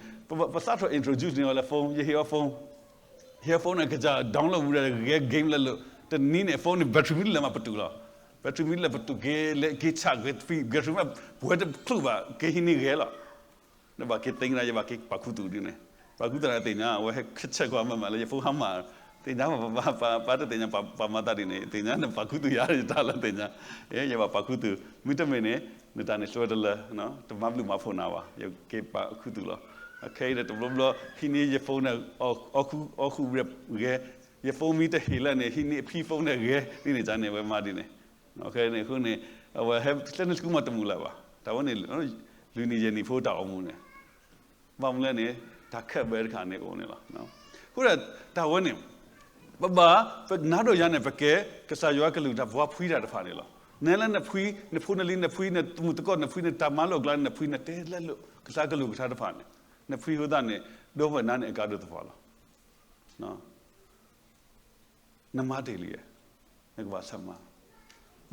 ပသးထီၣ် introduce န့ၢ်အီၤလၢ phone, ယဟ့ၣ်အီၤ phone ဟ့ၣ်အီၤ phone န့ၣ် ကစၢ် download ဝံၤဒီးဂဲၤ game လၢလိာ်, တနံၤန့ၣ် phone န့ၣ် battery မ့ၢ်လၢမၤပတုာ်လီၤ, battery မ့ၢ်လၢပတုာ်က့ၤ လၢက့ၤ charge က့ၤ battery မ့ၢ်ပှဲၤတချုးဘၣ် က့ၤဟံးန့ၢ်ဂဲၤလီၤ. နဘၣ်က့ၤသ့ၣ်ညါ ယဘၣ်က့ၤပာ်ခူသူၣ်ဒ်န့ၣ်, ပာ်ခူသူၣ်တၢ်သ့ၣ်ညါ အဝဲဟဲဆဲးကွၢ်မးမးလၢယဖိဟါမၢ်, သ့ၣ်ညါ ပာ်တသ့ၣ်ညါ ပာ်မၤသးဒ်န့ၣ် သ့ၣ်ညါနပာ်ခူသူၣ်ယၤ ယတၢ်လၢသ့ၣ်ညါ, ယဘၣ်ပာ်ခူသူၣ် မ့တမ့ၢ်န့ၣ် နတၢ်န့ၣ်ဆှၢတလၢ တမၤဘျုးမၤဖှိၣ်နၤဘၣ်, ယက့ၤပာ်ခူသူၣ်လီၤ. အခဲအံၤဒီးတဘျီဘျီ ဟံးန့ၢ်ယ phone န့ၣ် အီၣ်ဃုာ်ဝံၤဒီးဂဲၤ, ယ phone မ့ၢ်တဟ့ၣ်လၢန့ၣ် ဟံးန့ၢ်အဖံ phone န့ၣ်ဂဲၤ ဒ်န့ၣ်န့ၣ် အဝဲမၤဒ်န့ၣ်, အဃိန့ၣ် အဃိန့ၣ် အဝဲဟဲကျဲန့ၣ် school မးတမုာ်လၢၤဘၣ်, တၢ်ဝဲန့ၣ် လွံၢ်နံၣ်ယဲၢ်နံၣ်ဖိတၢ်အိၣ်မူန့ၣ် ဘၣ်မနုၤလဲၣ်န့ၣ် တၢ်ခဲးဘဲတခါန့ၣ်အိၣ်န့ၣ်လီၤ. အဃိဒီး တၢ်ဝဲန့ၣ် ပဘၣ် ပနၤဒီးယၤန့ၣ် ပကဲ ကစၢ်ယွၤကလုၢ်ကထါ ပှၤဖှံတၢ်တဖၣ်န့ၣ်လီၤ. နဲလၢနဖှံ နဖိနလံၤ နဖှံ နတမုာ်သကိး နဖှံ နတၢ်မၤလိာ်အကျါန့ၣ် နဖှံ နတဲလၢလိာ် ကစၢ်ကလုၢ်ကထါတဖၣ်န့ၣ် နဖှံအဃိသတးန့ၣ် ဒိဝဲနၤန့ၣ်အကါဒိၣ်သပှၢ်လီၤ. နမၤတ့ၢ်လံ, နကဘၣ်ဆၢမၤ,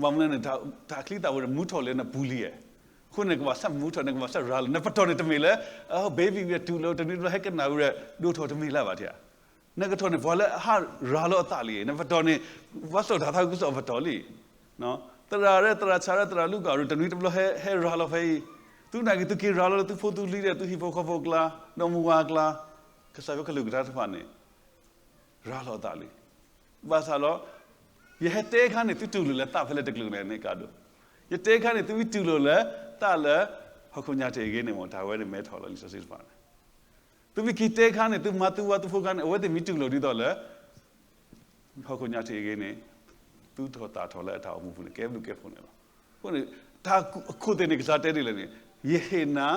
ဘၣ်မနုၤလဲၣ်န့ၣ် တၢ်ချံသၣ်ဝဲန့ၣ် မူထီၣ်လၢနပူၤလံ, အဃိန့ၣ် နကဘၣ်ဆၢမူထီၣ် နကဘၣ်ဆၢရၤလီၤ, နပတီၢ်န့ၣ်တမ့ၢ်လၢ baby ဝံၤတုၤလၢ တနွံတဘျီဟဲကနၣ်ဝံၤဒီး ဒိၣ်ထီၣ်တမ့ၢ်လၢၤဘၣ်ထံဧါ. နကတီၢ်န့ၣ် ပှၤလၢအဟးရၤလီၤအသးလံ, နပတီၢ်န့ၣ် ပှၤစိာ်တၢ်သးခုကစီၣ်ပတီၢ်လံ. သရၣ်ရဲၣ် သရၣ်ဆၣ်ရဲၣ် သရၣ်လူၤကၣ်ဒီး တနွံတဘျီဟဲရၤလီၤဖဲအံၤ, သုနာ်က့ၤသုက့ၤရၤလီၤလၢသုဖိသုလံၤဒီး သုဟံၣ်ဖိဃီဖိအကျါ, ဒီးမုၢ်ဝါအကျါ, ကစၢ်ယွၤကလုၢ်ကထါတဖၣ်န့ၣ် ရၤလီၤအသးလံ. ဘၣ်ဆၣ်ဒီး ယဟဲတဲခါန့ၣ် သုတူၢ်လိာ်လၢသးဖဲလဲၣ်တကလုာ်န့ၣ်န့ၣ်ကါဒိၣ်, ယတဲခါန့ၣ် သုမ့ၢ်တူၢ်လိာ်လၢသးလၢ ဟီၣ်ခိၣ်ညါတ့ၢ်အဂ့ၢ်န့ၣ်မ့ၢ် တၢ်ဝဲန့ၣ်မဲထီၣ်လီၤလံာ်စီဆှံတဖၣ်န့ၣ်, သုမ့ၢ်က့ၤတဲခါန့ၣ် သုမါသုဝၤသုဖိခါန့ၣ် အဝဲသ့ၣ်မ့ၢ်တူၢ်လိာ်ဒ်သိးလၢ ဟီၣ်ခိၣ်ညါတ့ၢ်အဂ့ၢ်န့ၣ် သူၣ်ထီၣ်သးထီၣ်လၢအတၢ်အိၣ်မူပူၤန့ၣ် ကဲဘျုးကဲဖှိၣ်န့ၣ်လီၤ. အဃိန့ၣ် တၢ်အခိၣ်သ့ၣ်န့ၣ် ကစၢ်တဲဒ်လဲၣ်န့ၣ်, ယဟ့ၣ်နၤ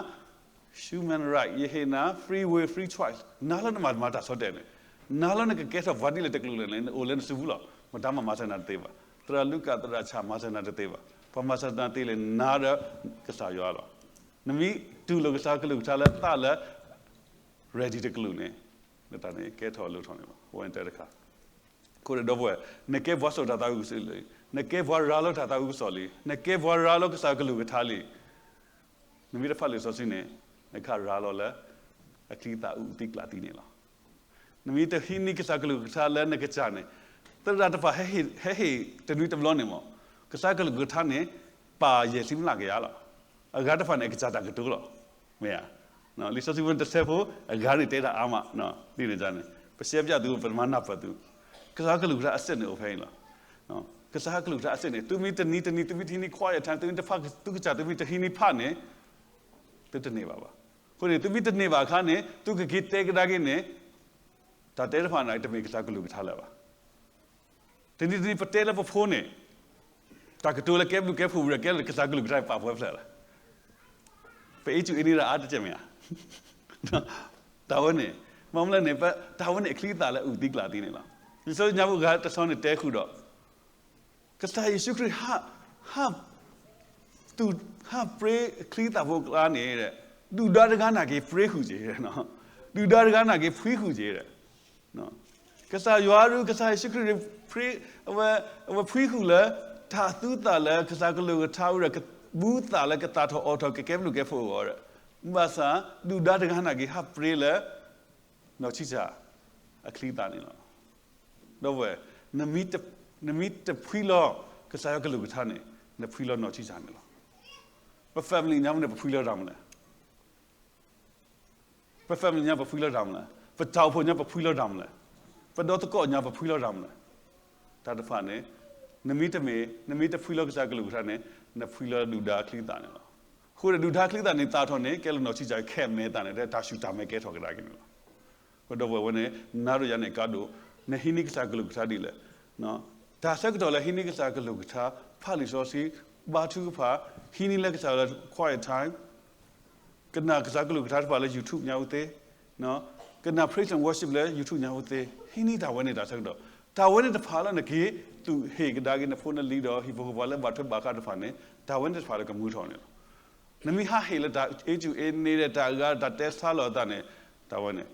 human right, ယဟ့ၣ်နၤ free will, free choice, နၤလၢနမၤမၤတၢ်ဆီတလဲန့ၣ်, နၤလၢနကကဲထီၣ်ပှၤဒ်လဲၣ်တကလုာ်လဲၣ်န့ၣ် နအိၣ်လၢနစုပူၤလီၤ. မတၤမၤမၤစၢၤနၤတသ့ဘၣ်, သရၣ်လူၤကၣ် သရၣ်ဆၣ် မၤစၢၤနၤတသ့ဘၣ်, ပှၤမၤစၢၤနၤသ့လၢနၤဒီးကစၢ်ယွၤလီၤ. နမ့ၢ်တူၢ်လိာ်ကစၢ်ကလုၢ်ကထါလၢသးလၢ ready တကလုာ်န့ၣ်, နတၢ်န့ၣ်ကဲထီၣ်လိၣ်ထီၣ်န့ၣ်လီၤ. အဝဲန့ၣ်တၢ်တခါ အဃိဒီပုၢ်ဝဲၢ်, နကဲပှၤစိာ်တၢ်သးခုကစီၣ်လံ, နကဲပှၤရၤလီၤတၢ်သးခုကစီၣ်လံ, နကဲပှၤရၤလီၤကစၢ်ကလုၢ်ကထါလံ, နမ့ၢ်တဖးလံာ်စီဆှံန့ၣ်, နကရၤလီၤလၢ အချံအသၣ်အုၣ်သံကျၣ်သံန့ၣ်လီၤ. နမ့ၢ်တဟံးန့ၢ်ကစၢ်ကလုၢ်ကထါလၢနကစၢ်န့ၣ်, သရၣ်တဖၣ်ဟဲဟ့ၣ်တနွံတဘျီန့ၣ်မ့ၢ်, ကစၢ်ကလုၢ်ကထါန့ၣ် ပာ်ယဲၢ်ဆံမျးကယၤလီၤ. အဂၤတဖၣ်န့ၣ် အကစၢ်တၢ်ကတိၤလီၤ. မ့ၢ်ဧါ. လံာ်စီဆှံဖိန့ၣ်တဆဲဖိ, အဂၤန့ၣ်တဲတၢ်အါမး, ဒ်န့ၣ်န့ၣ်, ပရှဲပၠးသု, ပမၤနၢ်ပၢၢ်သု, ကစၢ်ကလုၢ်ကထါအစစ်န့ၣ်အိၣ်ဖဲအံၤလီၤ. ကစၢ်ကလုၢ်ကထါအစစ်န့ၣ် သုမ့ၢ်တနံၤတနံၤ သုမ့ၢ်တဟံးန့ၢ် quiet time, သုမ့ၢ်တဖးသုကစၢ် သုမ့ၢ်တဟံးန့ၢ်ဖးန့ၣ်, သုတန့ၢ်ဘၣ်ဘၣ်. အဃိန့ၣ် သုမ့ၢ်တန့ၢ်ဘၣ်အခါန့ၣ် သုကက့ၤတဲကဒါက့ၤန့ၣ်, တၢ်တဲတဖၣ်န့ၣ် တမ့ၢ်ကစၢ်ကလုၢ်ကထါလၢၤဘၣ်. တနံၤတနံၤပတဲလၢပဖိန့ၣ်, တၢ်ကတိၤလၢကဲဘျုးကဲဖှိၣ်ဝံၤဒီး ကဲလၢကစၢ်ကလုၢ်ကထါပာ်ပှဲၤဖျၢၣ်လီၤ. ပအ့ၣ်ကူၣ်အ့န့ၢ်ဒၣ်အါတကဲးမ့ၢ်ဧါ. တၢ်ဝဲန့ၣ်, မ့ၢ်မနုၤလဲၣ်န့ၣ်, တၢ်ဝဲန့ၣ်အချံအသၣ်လၢအုၣ်သံကျၣ်သံန့ၣ်လီၤ. လံာ်စီဆှံညါပူၤအဂၤတဆီန့ၣ်တဲဃုာ်ဒီး, ကစၢ်ယ့ၣ်ၡူးခရံာ် ဟး, ဟးပြ့အချံအသၣ်ဖိအကျါန့ၣ်, ဒုၣ်ဒါတဂၤနာ်က့ၤပြ့ဃုာ်က့ၤ, ဒုၣ်ဒါတဂၤနာ်က့ၤဖှံဃုာ်က့ၤ ကစၢ်ယွၤဒုးကစၢ်ယ့ၣ်ၡူးခရံာ်, အဝဲ, အဝဲဖှံဃုာ်လၢ တၢ်သူသးလၢကစၢ်ကလုၢ်ကထါအူဒီး ကဘူးသးလၢကသးထီၣ်အိးထီၣ်ကကဲဘျုးကဲဖှိၣ်အဂီၢ်ဒီး, ဘၣ်ဆၣ် ဒုၣ်ဒါတဂၤနာ်က့ၤဟးပြ့လၢ နီၢ်ဆံၣ်စၢ်အချံအသၣ်န့ၣ်လီၤ. ဒီပုၢ်ဝဲၢ်, နမ့ၢ်တဖှံလီၤကစၢ်ယွၤကလုၢ်ကထါန့ၣ်, နဖှံလီၤနီၢ်ဆံၣ်စၢ်န့ၣ်လီၤ. ပ family ညါပူၤန့ၣ် ပဖှံလီၤတၢ်မနုၤလဲၣ်. ပ family ညါပဖှံလီၤတၢ်မနုၤလဲၣ်, ပတၢ်အိၣ်ဖှိၣ်ညါပဖှံလီၤတၢ်မနုၤလဲၣ်, ပဒီသကိးညါပဖှံလီၤတၢ်မနုၤလဲၣ်. တၢ်တဖၣ်န့ၣ်, နမ့ၢ်တမ့ၢ်, နမ့ၢ်တဖှံလီၤကစၢ်ကလုၢ်ကထါန့ၣ်, နဖှံလီၤဒုၣ်ဒါအချံအသၣ်န့ၣ်လီၤ. အဃိဒီးဒုၣ်ဒါအချံအသၣ်န့ၣ်သးထီၣ်န့ၣ် ကဲလၢနီၢ်ဆံၣ်စၢ်ခဲမဲာ်သးန့ၣ် တၢ်ဆူၣ်တၢ်မဲာ်ကဲထီၣ်ကဒါက့ၤန့ၣ်လီၤ. ဒီပုၢ်ဝဲၢ်န့ၣ်, နၤဒီးယၤန့ၣ်ကါဒိၣ်, နဟံးန့ၢ်ကစၢ်ကလုၢ်ကထါဒ်လဲၣ်. တၢ်ဆၢကတီၢ်လၢဟံးန့ၢ်ကစၢ်ကလုၢ်ကထါ, ဖးလံာ်စီဆှံ, ဘါထုကဖၣ်, ဟံးန့ၢ်လၢကစၢ်လၢ quiet time, ကနၣ်ကစၢ်ကလုၢ်ကထါတဖၣ်လၢ YouTube ညါအူသ့, ကနၣ် praise and worship လၢ YouTube ညါအူသ့, ဟံးန့ၢ်တၢ်ဝဲန့ၣ်တၢ်ဆၢကတီၢ်, တၢ်ဝဲန့ၣ်တဖၣ်လၢနက့ၤ, သုးဟ့ၣ်ကဒါက့ၤနဖိနလံၤဒီးဟံၣ်ဖိဃီဖိလၢဘၣ်ထွဲဘၣ်ဃးတဖၣ်န့ၣ်, တၢ်ဝဲန့ၣ်တဖၣ်လၢကမူထီၣ်န့ၣ်လီၤ. နမ့ၢ်ဟးဟ့ၣ်လၢတၢ်အ့ၣ်ကူၣ်အ့န့ၢ်ဒီးတၢ်အဂၤ တၢ်တဲဆါလီၤအသးန့ၣ်, တၢ်ဝဲန့ၣ်,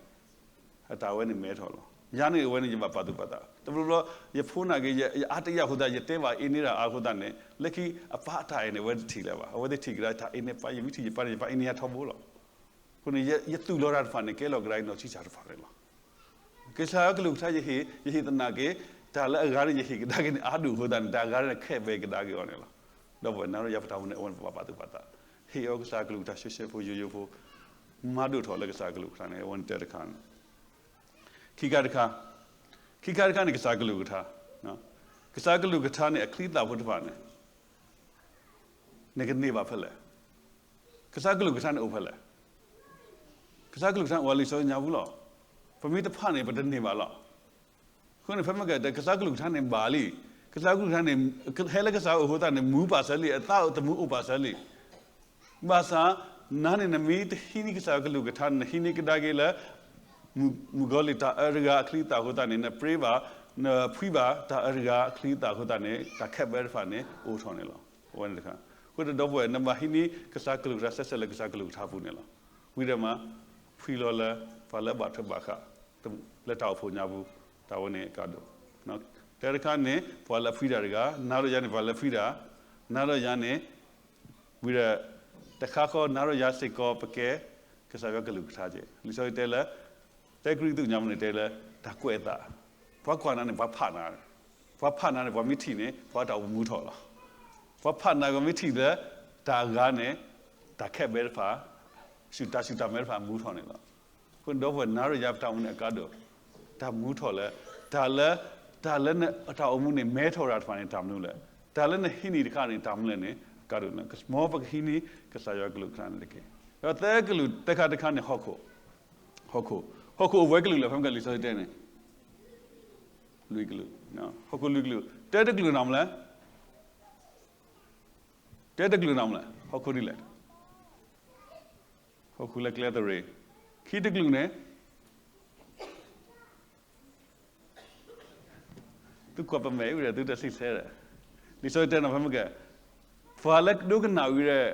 တၢ်ဝဲန့ၣ်မဲထီၣ်လီၤ. ယၤန့ၣ်အဝဲန့ၣ်ယဘၣ်ပာ်သူၣ်ပာ်သး, တဘျီဘျီ, ယဖိနာ်က့ၤ ယအါတယၢ်အဃိသတး ယတဲဘၣ်အ့န့ၢ်ဒၣ်အါအဃိသတးန့ၣ်, လၢခံအပၢ်အတၢ်အဲၣ်န့ၣ် အဝဲတထံၣ်လၢၤဘၣ်, အဝဲသ့ၣ်ထံၣ်ကဒါတၢ်အ့န့ၢ်ပၢ်, ယမ့ၢ်ထံၣ်ယပၢ်န့ၣ် ယပၢ်အ့န့ၢ်ယၤထီဘိလီၤ. အဃိန့ၣ်, ယသူၣ်လီၤတၢ်တဖၣ်န့ၣ် ကဲလီၤကဒါအံၤနီၢ်ဆံၣ်စၢ်တဖၣ်န့ၣ်လီၤ. ကစၢ်ယွၤကလုၢ်ကထါယဟ့ၣ်, ယဟ့ၣ်သနာ်က့ၤ, တၢ်လၢအဂၤန့ၣ် ယဟ့ၣ်ကဒါက့ၤန့ၣ် အါဒိၣ်အဃိသတးန့ၣ် တၢ်အဂၤန့ၣ်ခဲးဘဲကဒါက့ၤအီၤန့ၣ်လီၤ. ဒီပုၢ်ဝဲၢ် နၤဒီးယၤပတၢ်အိၣ်မူန့ၣ် အဝဲန့ၣ်ပဘၣ်ပာ်သူၣ်ပာ်သး, ဟ့ၣ်အီၤကစၢ်ကလုၢ်ကထါရှဲရှဲဖိယိယိဖိ, မၤဒိၣ်ထီၣ်လၢကစၢ်ကလုၢ်ကထါန့ၣ် အဝဲန့ၣ်တၢ်တခါန့ၣ်, ခံခါတခါ, ခံခါတခါန့ၣ် ကစၢ်ကလုၢ်ကထါ, ကစၢ်ကလုၢ်ကထါန့ၣ် အချံအသၣ်ဖိတဖၣ်န့ၣ် နကန့ၢ်ဘၣ်ဖဲလဲၣ်. ကစၢ်ကလုၢ်ကထါန့ၣ်အိၣ်ဖဲလဲၣ်. ကစၢ်ကလုၢ်ကထါန့ၣ်အိၣ်လံာ်စီဆှံညါပူၤလီၤ. ပမ့ၢ်တဖးန့ၣ် ပတန့ၢ်ဘၣ်လီၤ. အဃိန့ၣ် ဖဲမ့ၢ်က ကစၢ်ကလုၢ်ကထါန့ၣ်ဘၣ်လံ. ကစၢ်ကလုၢ်ကထါန့ၣ် ဟဲလၢကစၢ်အအိၣ်အဃိသတးန့ၣ် မူပာ်စၢၤလံ, အသးသမူအိၣ်ပာ်စၢၤလံ. ဘၣ်ဆၣ်, နၤန့ၣ် နမ့ၢ်တဟံးန့ၢ်ကစၢ်ကလုၢ်ကထါန့ၣ် နဟံးန့ၢ်ကဒါက့ၤလၢ မုၣ်ကီၤလံၢ်တၢ်အၢတဂၤအချံအသၣ်အဃိသတးန့ၣ် နပြ့ဘၣ်, နဖှံဘၣ်တၢ်အၢတဂၤအချံအသၣ်အဃိသတးန့ၣ် တၢ်ခဲးဘဲတဖၣ်န့ၣ် အိၣ်ထီၣ်န့ၣ်လီၤ. အဝဲန့ၣ်တခါ, အဃိဒီပုၢ်ဝဲၢ် နဘၣ်ဟံးန့ၢ်ကစၢ်ကလုၢ်ကထါ ဆဲးဆဲးလၢကစၢ်ကလုၢ်ကထါပူၤန့ၣ်လီၤ. ဝံၤဒီးမး ဖှံလီၤလၢ ပှၤလၢအဘၣ်ထွဲဘၣ်ဃး လၢတၢ်အိၣ်ဖှိၣ်ညါပူၤ, တၢ်ဝဲန့ၣ်အကါဒိၣ်. တၢ်တခါန့ၣ် ပှၤလၢအဖှံတၢ်တဂၤ, နၤဒီးယၤန့ၣ် ပှၤလၢအဖှံတၢ်, နၤဒီးယၤန့ၣ် ဝံၤဒီး တခါဃီ နၤဒီးယၤစ့ၢ်ကီး ပကဲ ကစၢ်ယွၤကလုၢ်ကထါက့ၤ. လံာ်စီဆှံတဲလၢ တၢကရံၣ်သူးညါပူၤန့ၣ်တဲလၢ တၢ်ကွဲးအသး, ပှၤကွၢ်နၤန့ၣ် ပှၤဖးနၤ, ပှၤဖးနၤန့ၣ် ပှၤမ့ၢ်ထံၣ်န့ၣ် ပှၤတၢ်အိၣ်မူထီၣ်လီၤ. ပှၤဖးနၤကမ့ၢ်ထံၣ်လၢ တၢ်အဂၤန့ၣ် တၢ်ခဲးဘဲတဖၣ်, တၢ်ဆူၣ်တၢ်မဲာ်တဖၣ်မူထီၣ်န့ၣ်လီၤ. အဃိန့ၣ် ဒီပုၢ်ဝဲၢ် နၤဒီးယၤပတၢ်အိၣ်မူန့ၣ်အကါဒိၣ်, တၢ်မူထီၣ်လၢ တၢ်လၢ တၢ်လၢနတၢ်အိၣ်မူန့ၣ် မဲထီၣ်ရၤတဖၣ်န့ၣ် တၢ်မနုၤလဲၣ်. တၢ်လၢနဟံးန့ၢ်တခါန့ၣ် တၢ်မနုၤလဲၣ်န့ၣ် ကါဒိၣ်န့ၣ် ကစမီပကဟံးန့ၢ် ကစၢ်ယွၤကလုၢ်ကထါန့ၣ်တက့ၢ်. ဒီးသၢကလုၢ်သၢခါတခါန့ၣ် ဟီၣ်ခိၣ်, ဟီၣ်ခိၣ်, ဟီၣ်ခိၣ်အိၣ်ပှဲၤကလုာ်လဲၣ် ဖဲမ့ၢ်ကလံာ်စီဆှံတဲန့ၣ် လွံၢ်ကလုာ်, ဟီၣ်ခိၣ်လွံၢ်ကလုာ်, တဲတကလုာ်န့ၣ်မနုၤလဲၣ် တဲတကလုာ်န့ၣ်မနုၤလဲၣ် ဟီၣ်ခိၣ်ဒ်လဲၣ်, ဟီၣ်ခိၣ်လၢကျဲသရ့ၤ, ခံတကလုာ်န့ၣ် သုကွၢ်ပမဲာ်ဝံၤဒီး သုတစံးဆၢဒီး, လံာ်စီဆှံတဲန့ၣ်ဖဲမ့ၢ်က, ပှၤလၢဒိကနၣ်ဝံၤဒီး,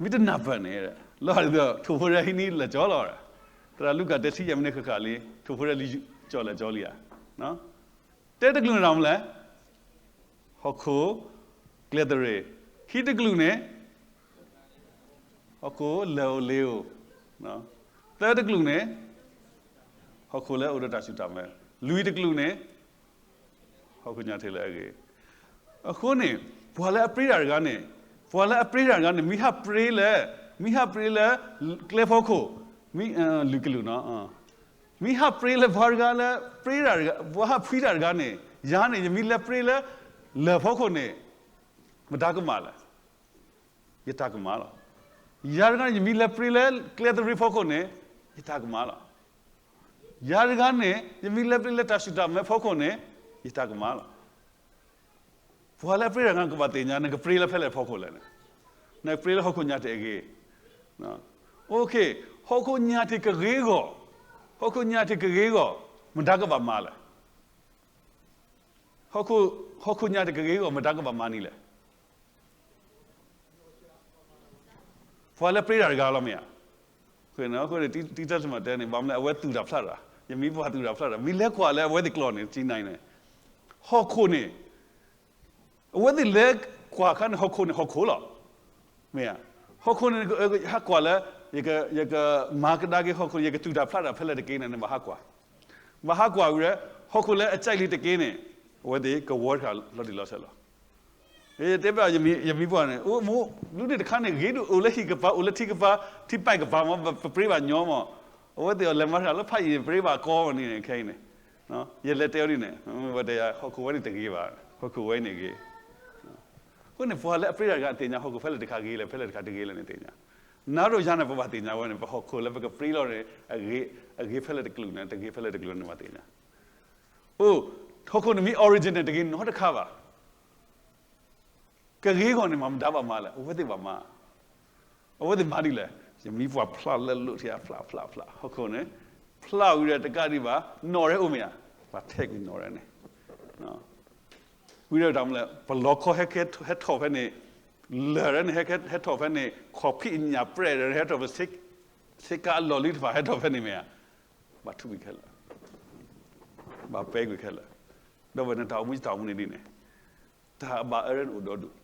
မ့ၢ်တနၢ်ပၢၢ်န့ၣ်, လီၤဒီး ထိၣ်ဖိတၢ်ဟံးန့ၢ်လၢာ်ကၠီလီၤ, သရၣ်လူၤကၣ်တဲဆံယဲၢ်မံးနံးဃၣ်ဃၣ်လံ, ထိၣ်ဖိတၢ်လံကၠီလၢာ်ကၠီလံဧါ, တဲတကလုာ်န့ၣ်မနုၤလဲၣ်, ဟီၣ်ခိၣ်, ကျဲသရ့ၤ, ခံတကလုာ်န့ၣ် ဟီၣ်ခိၣ်လၢၢ်ဧိၤလ့ၤဧိၤ, သၢတကလုာ်န့ၣ် ဟီၣ်ခိၣ်လၢအိၣ်ဒီးတၢ်စူၢ်တၢ်မၤ, လွံၢ်တကလုာ်န့ၣ် ဟီၣ်ခိၣ်ညါထံးလၢအဂ့ၤ, အဃိန့ၣ် ပှၤလၢအပြ့တၢ်တဂၤန့ၣ်, ပှၤလၢအပြ့တၢ်တဂၤန့ၣ် မ့ၢ်ဟးပြ့လၢ, မ့ၢ်ဟးပြ့လၢ ကျဲဖီခိၣ်, မ့ၢ်လွံၢ်ကလုာ်နီၤ, မ့ၢ်ဟးပြ့လၢပှၤတဂၤလၢ ပြ့တၢ်တဂၤ, ပှၤဟးဖှံတၢ်တဂၤန့ၣ် ယၤန့ၣ် ယမ့ၢ်လဲၤပြ့လၢ လၢၢ်ဖီခိၣ်န့ၣ် မတၤကမၣ်လဲၣ်, ယတၢ်ကမၣ်လီၤ. ယၤတဂၤန့ၣ် ယမ့ၢ်လဲၤပြ့လၢကျဲသရ့ၤဖီခိၣ်န့ၣ် ယတၢ်ကမၣ်လီၤ. ယၤတဂၤန့ၣ် ယမ့ၢ်လဲၤပြ့လၢတၢ်စူၢ်တၢ်မၤဖီခိၣ်န့ၣ် ယတၢ်ကမၣ်လီၤ. ပှၤလၢအပြ့တၢ်တဂၤန့ၣ် ကဘၣ်သ့ၣ်ညါ နကပြ့လၢဖဲလဲၣ်ဖီခိၣ်လဲၣ်န့ၣ်, နကပြ့လၢဟီၣ်ခိၣ်ညါထံးအဂ့ၤ, ဟီၣ်ခိၣ်ညါထံးကဂ့ၤအဂီၢ်, ဟီၣ်ခိၣ်ညါထံးကဂ့ၤအဂီၢ် မတၤကဘၣ်မၤလဲၣ်. ဟီၣ်ခိၣ်ညါထံးကဂ့ၤအဂီၢ် မတၤကဘၣ်မၤန့ၣ်လဲၣ်. ပှၤလၢအပြ့တၢ်တဂၤလီၤမ့ၢ်ဧါ. အဃိန့ၣ် တံတၢ်တမၤတဲန့ၣ် ဘၣ်မနုၤလဲၣ် အဝဲသူၣ်တၢ်ဖျးတၢ်, ယမ့ၢ်ပှၤသူၣ်တၢ်ဖျးတၢ် မ့ၢ်လဲၤကွၢ်လၢအဝဲသ့ၣ်ကျိာ်န့ၣ် ကနံၤန့ၣ်, ဟီၣ်ခိၣ်န့ၣ် အဝဲသ့ၣ်လဲၤကွၢ်အခါန့ၣ် ဟီၣ်ခိၣ်န့ၣ် ဟီၣ်ခိၣ်လီၤ. မ့ၢ်ဧါ. ဟီၣ်ခိၣ်န့ၣ် ဟးကွၢ်လၢ ယကမၤကဒါက့ၤဟီၣ်ခိၣ် ယကသူၣ်တၢ်ဖျးတၢ်ဖဲလဲၣ်တက့ၢ်န့ၣ် ဘၣ်ဟးကွၢ်, ဘၣ်ဟးကွၢ်ဝံၤဒီး ဟီၣ်ခိၣ်လၢအကၠဲးလံတက့ၢ်န့ၣ် အဝဲသ့ၣ်ကဝီၤတခါလီၤတံၢ်လီၤဆဲးလီၤ. ယတဲဘၣ် ယမံၤပှၢ်န့ၣ် အိၣ်မ့ၢ် ဒုးန့ၣ်တခါန့ၣ် ဂ့ၤဒိၣ်အိၣ်လၢဟံၣ်ကပၤ အိၣ်လၢထံကပၤ ထံပၢၢ်ကပၤမ့ၢ် ပပြ့ဘၣ်ညီမ့ၢ်, အဝဲသ့ၣ်အီၤလဲၤမၤတၢ်လၢဖးယံၤန့ၣ် ပြ့ဘၣ်ကီမ့ၢ်န့ၣ် ခဲအံၤန့ၣ်, ယလဲၤတဲအီၤဒ်န့ၣ် ဝဲတဲယၤ ဟီၣ်ခိၣ်ဝဲန့ၣ်တဂ့ၤဘၣ်, ဟီၣ်ခိၣ်ဝဲန့ၣ်ဂ့ၤ. အဃိန့ၣ် ပှၤလၢအပြ့တၢ်တဂၤသ့ၣ်ညါ ဟီၣ်ခိၣ်ဖဲလဲၣ်တခါဂ့ၤလဲၣ် ဖဲလဲၣ်တခါတဂ့ၤလဲၣ်န့ၣ်သ့ၣ်ညါ, နၤဒီးယၤန့ၣ် ပဘၣ်သ့ၣ်ညါဝဲန့ၣ် ပဟီၣ်ခိၣ်လၢပကပြ့လီၤန့ၣ် အဂ့ၤဖဲလဲၣ်တကလုာ်န့ၣ် တဂ့ၤဖဲလဲၣ်တကလုာ်န့ၣ် ဘၣ်သ့ၣ်ညါ. အိၣ်, ဟီၣ်ခိၣ်န့ၣ်မ့ၢ် original တဂ့ၤနီတခါဘၣ်. ကဂ့ၤအဂီၢ်န့ၣ် မတၤဘၣ်မၤလဲၣ်, အဝဲသ့ၣ်ဘၣ်မၤ, အဝဲသ့ၣ်မၤဒ်လဲၣ်, ယမံၤပှၢ်ဖျးလၢလိၣ်ထံ ဖျးဖျးဖျး ဟီၣ်ခိၣ်န့ၣ်, ဖျးဝံၤဒီးတကးဒံးဘၣ်, နီၣ်ရဲအိၣ်မ့ၢ်ဧါ, ပှၤထဲးကွံာ်နီၣ်ရဲန့ၣ်, ဝံၤဒီးတၢ်မနုၤလဲၣ် ပလီခီဟဲထီၣ်ဖဲန့ၣ်, လၢၢ်ရဲန့ၣ် ဟဲထီၣ်ဖဲန့ၣ် ခီၣ်ဖံးညၣ်ပြဲၣ်ဒီး ဟဲထီၣ်ဖဲ ဆ့ကၤအလီၢ်လံတဖၣ် ဟဲထီၣ်ဖဲန့ၣ်မ့ၢ်ဧါ, ဘၣ်ထူးကွံာ်ခဲလၢာ်, ဘၣ်ပဲကွံာ်ခဲလၢာ်, ဒီးဝဲနတၢ်အိၣ်မူတၢ်အိၣ်မူန့ၣ်ဒ်န့ၣ် တၢ်ဘၣ်အၢန့ၣ်အိၣ်ဒီဒူၣ်,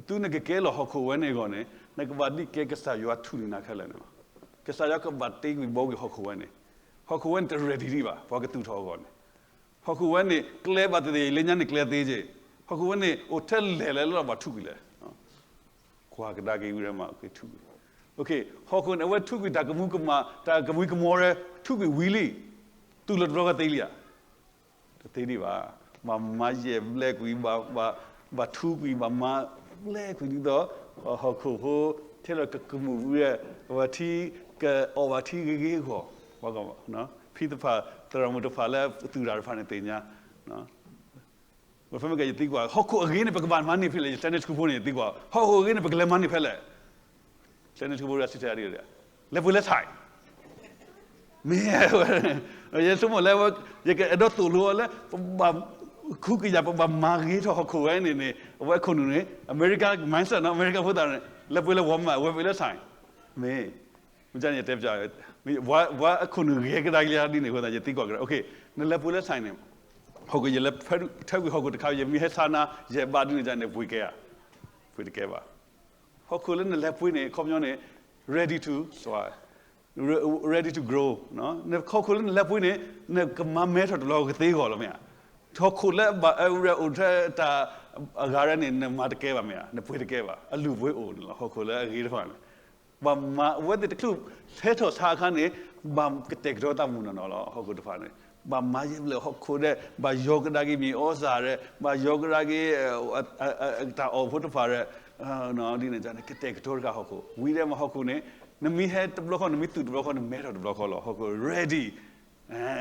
သုနကကဲလီၤဟီၣ်ခိၣ်ဝဲန့ၣ်အဂီၢ်န့ၣ် နကဘၣ်ဒ်ကဲကစၢ်ယွၤထူၣ်န့ၢ်နၤခဲလၢာ်န့ၣ်လီၤ. ကစၢ်ယွၤကဘၣ်တ့ကွံာ်ဘှီကွံာ်ဟီၣ်ခိၣ်ဝဲန့ၣ်, ဟီၣ်ခိၣ်ဝဲန့ၣ်တ ready ဒံးဘၣ် ပှၤကသူၣ်ထီၣ်အဂီၢ်န့ၣ်, ဟီၣ်ခိၣ်ဝဲန့ၣ် ကျဲဘၣ်သ့ၣ်သ့ၣ် လၢညါန့ၣ်ကျဲသ့က့ၢ်, ဟီၣ်ခိၣ်ဝဲန့ၣ် အိၣ်ထဲလဲၣ်လဲၣ်လၢဘၣ်ထူးကွံာ်လဲၣ် ကွၢ်ကဒါက့ၤဝံၤဒီးမၤက့ၤထူးကွံာ်, ဟီၣ်ခိၣ်န့ၣ် အဝဲထူးကွံာ်တၢ်ကမူၤကမၣ် တၢ်ကမူၤကမီၤရဲ ထူးကွံာ်ဝံၤလံ, တူၢ်လိာ်တဘျီကသ့လံဧါ, တသ့ဒံးဘၣ်, ဘၣ်မၤယဲၢ်ဘျဲကွံာ်, ဘၣ်ထူးကွံာ်, ဘၣ်မၤဘျဲကွံာ်ဒ်သိး ဟီၣ်ခိၣ်ဖိ ထဲလီၤကကမူၤဝံၤ အဝဲထံ ကအီၣ်ဘၣ်ထံဂ့ၤဂ့ၤအဂီၢ်, ဖံသ့ၣ်တဖၣ် သရၣ်မုၣ်တဖၣ်လၢသူၣ်တၢ်တဖၣ်န့ၣ်သ့ၣ်ညါ ဖဲမ့ၢ်ကယသံကွၢ် ဟီၣ်ခိၣ်အဂ့ၤန့ၣ် ပကဘၣ်မၤန့ၢ်ဖဲလဲၣ်, ယတဲန့ၢ်ဆူဖိန့ၣ် သံကွၢ် ဟီၣ်ခိၣ်အဂ့ၤန့ၣ် ပကလဲၤမၤန့ၢ်ဖဲလဲၣ်, တဲန့ၢ်ဆူဖိ လဲၤပှ့ၤလၢ site, မ့ၢ် ယဆိကမိၣ်လၢ ယကအဲၣ်ဒိးသိၣ်လိအီၤလၢ ပဘၣ်ခူကယာ် ပဘၣ်မၤဂ့ၤထီၣ်ဟီၣ်ခိၣ်ဝဲန့ၣ်န့ၣ် အဝဲအခိၣ်နူာ်န့ၣ် America mindset နီၤ America ဖိသၣ်န့ၣ် လဲၤပှ့ၤလၢ Walmart ဝဲပှ့ၤလၢ site, မ့ၢ် မ့ၢ်န့ၣ် ယတဲပျး ပှၤအခိၣ်နူာ်ဂ့ၤကဒါက့ၤလံဒ်န့ၣ်အဃိသတး ယသံကွၢ်ကဒီး နလဲၤပှ့ၤလၢ site န့ၣ် ဟီၣ်ခိၣ် ယလဲၤထၢကွံာ်ဟီၣ်ခိၣ်တခါ ယမ့ၢ်ဟဲဆါနၤ ယဲၢ်ဘးဒ်န့ၣ်န့ၣ် ပှ့ၤကဲဧါ, ပှ့ၤတကဲဘၣ်, ဟီၣ်ခိၣ်လၢနလဲၤပှ့ၤန့ၣ် အခီပညီန့ၣ် ready to, ready to grow, ဟီၣ်ခိၣ်လၢနလဲၤပှ့ၤန့ၣ် နကမၤမဲထီၣ်တဘျီကသ့အဂီၢ်လီၤမ့ၢ်ဧါ, ဟီၣ်ခိၣ်လၢဘၣ်အၢဝဲအိၣ်ထဲတၢ်အဂၤရဲန့ၣ် နမၤတကဲဘၣ်မ့ၢ်ဧါ, နပှ့ၤတကဲဘၣ်, အလုၢ်အပှ့ၤအိၣ်န့ၣ်လီၤ ဟီၣ်ခိၣ်လၢအဂ့ၤတဖၣ်န့ၣ် ဘၣ်မၤအဝဲသ့ၣ်တချုးဟဲထီၣ်ဆါအခါန့ၣ် ဘၣ်ကတဲာ်ကတီၤသးမုၢ်နီၢ်နီၢ်လီၤ ဟီၣ်ခိၣ်တဖၣ်န့ၣ်, ဘၣ်မၤယဲၢ်ဖျၢၣ်ဟီၣ်ခိၣ်ဒီး ဘၣ်ယီၤကဒါက့ၤမ့ၢ်အီစၢ်ဒီး ဘၣ်ယီၤကဒါက့ၤ တၢ်အီၣ်ဖိတဖၣ်ဒီး ဒ်န့ၣ်န့ၣ် ကတဲာ်ကတီၤတဂၤဟီၣ်ခိၣ် ဝံၤဒီးမ့ၢ်ဟီၣ်ခိၣ်န့ၣ် နမ့ၢ်ဟဲတဘျီဃီ နမ့ၢ်သူၣ်တဘျီဃီ နမဲထီၣ်တဘျီဃီလီၤ. ဟီၣ်ခိၣ် ready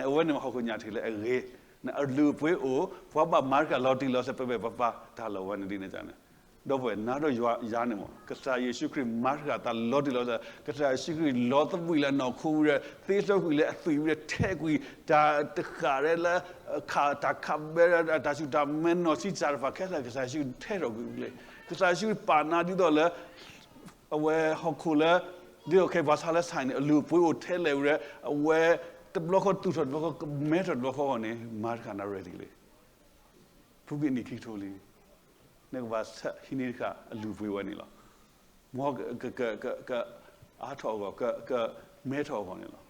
အဝဲန့ၣ်မ့ၢ်ဟီၣ်ခိၣ်ညၣ်ထံးလၢအဂ့ၤ နအလုၢ်အပှ့ၤအိၣ် ပှၤဘၣ်မၤတဃာ်လီၤတံၢ်လီၤဆဲး ပှဲၤပှဲၤပှၤပှၤ တၢ်လီၤဝဲန့ၣ်ဒ်န့ၣ်န့ၣ် ဒီပုၢ်ဝဲၢ် နၤဒီးယၤန့ၣ်မ့ၢ် ကစၢ်ယ့ၣ်ၡူးခရံာ်မၤတဃာ်တၢ်လီၤတံၢ်လီၤဆဲး ကစၢ်ယ့ၣ်ၡူးခရံာ်လီၤသဘှံးလၢအနီၢ်ခိဝံၤဒီး သ့စီကွံာ်လၢအသွံၣ်ဝံၤဒီး ထဲကွံာ်တၢ်တဃာ်ရဲလၢ ခးတၢ်ခးဘဲ တၢ်ဆူၣ်တၢ်မဲနီၢ်ဆံးစၢ်တဖၣ်ခဲလၢာ် ကစၢ်ယ့ၣ်ၡူးခရံာ်ထဲထီၣ်ကွံာ်လံ. ကစၢ်ယ့ၣ်ၡူးခရံာ်ပာ်နၤဒ်သိးလၢ အဝဲဟီၣ်ခိၣ်လၢ ဒ်သိးခဲအံၤပှၤဆါလၢ sign န့ၣ် အလုၢ်အပှ့ၤအိၣ်ထဲလဲၣ်ဝံၤဒီး အဝဲတဘျီဃီသူၣ်ထီၣ်တဘျီဃီ ကမဲထီၣ်တဘျီဃီအဂီၢ်န့ၣ် မၤတဃာ်နၤ ready လံ. ဖုက့ၤနံၣ်ခံကထိလံ နကဘၣ်ဆဲးဟံးန့ၢ်တဃာ်အလုၢ်အပှ့ၤဝဲန့ၣ်လီၤ. မ်က က က ကအါထီၣ်အဂီၢ် က ကမဲထီၣ်အဂီၢ်န့ၣ်လီၤ.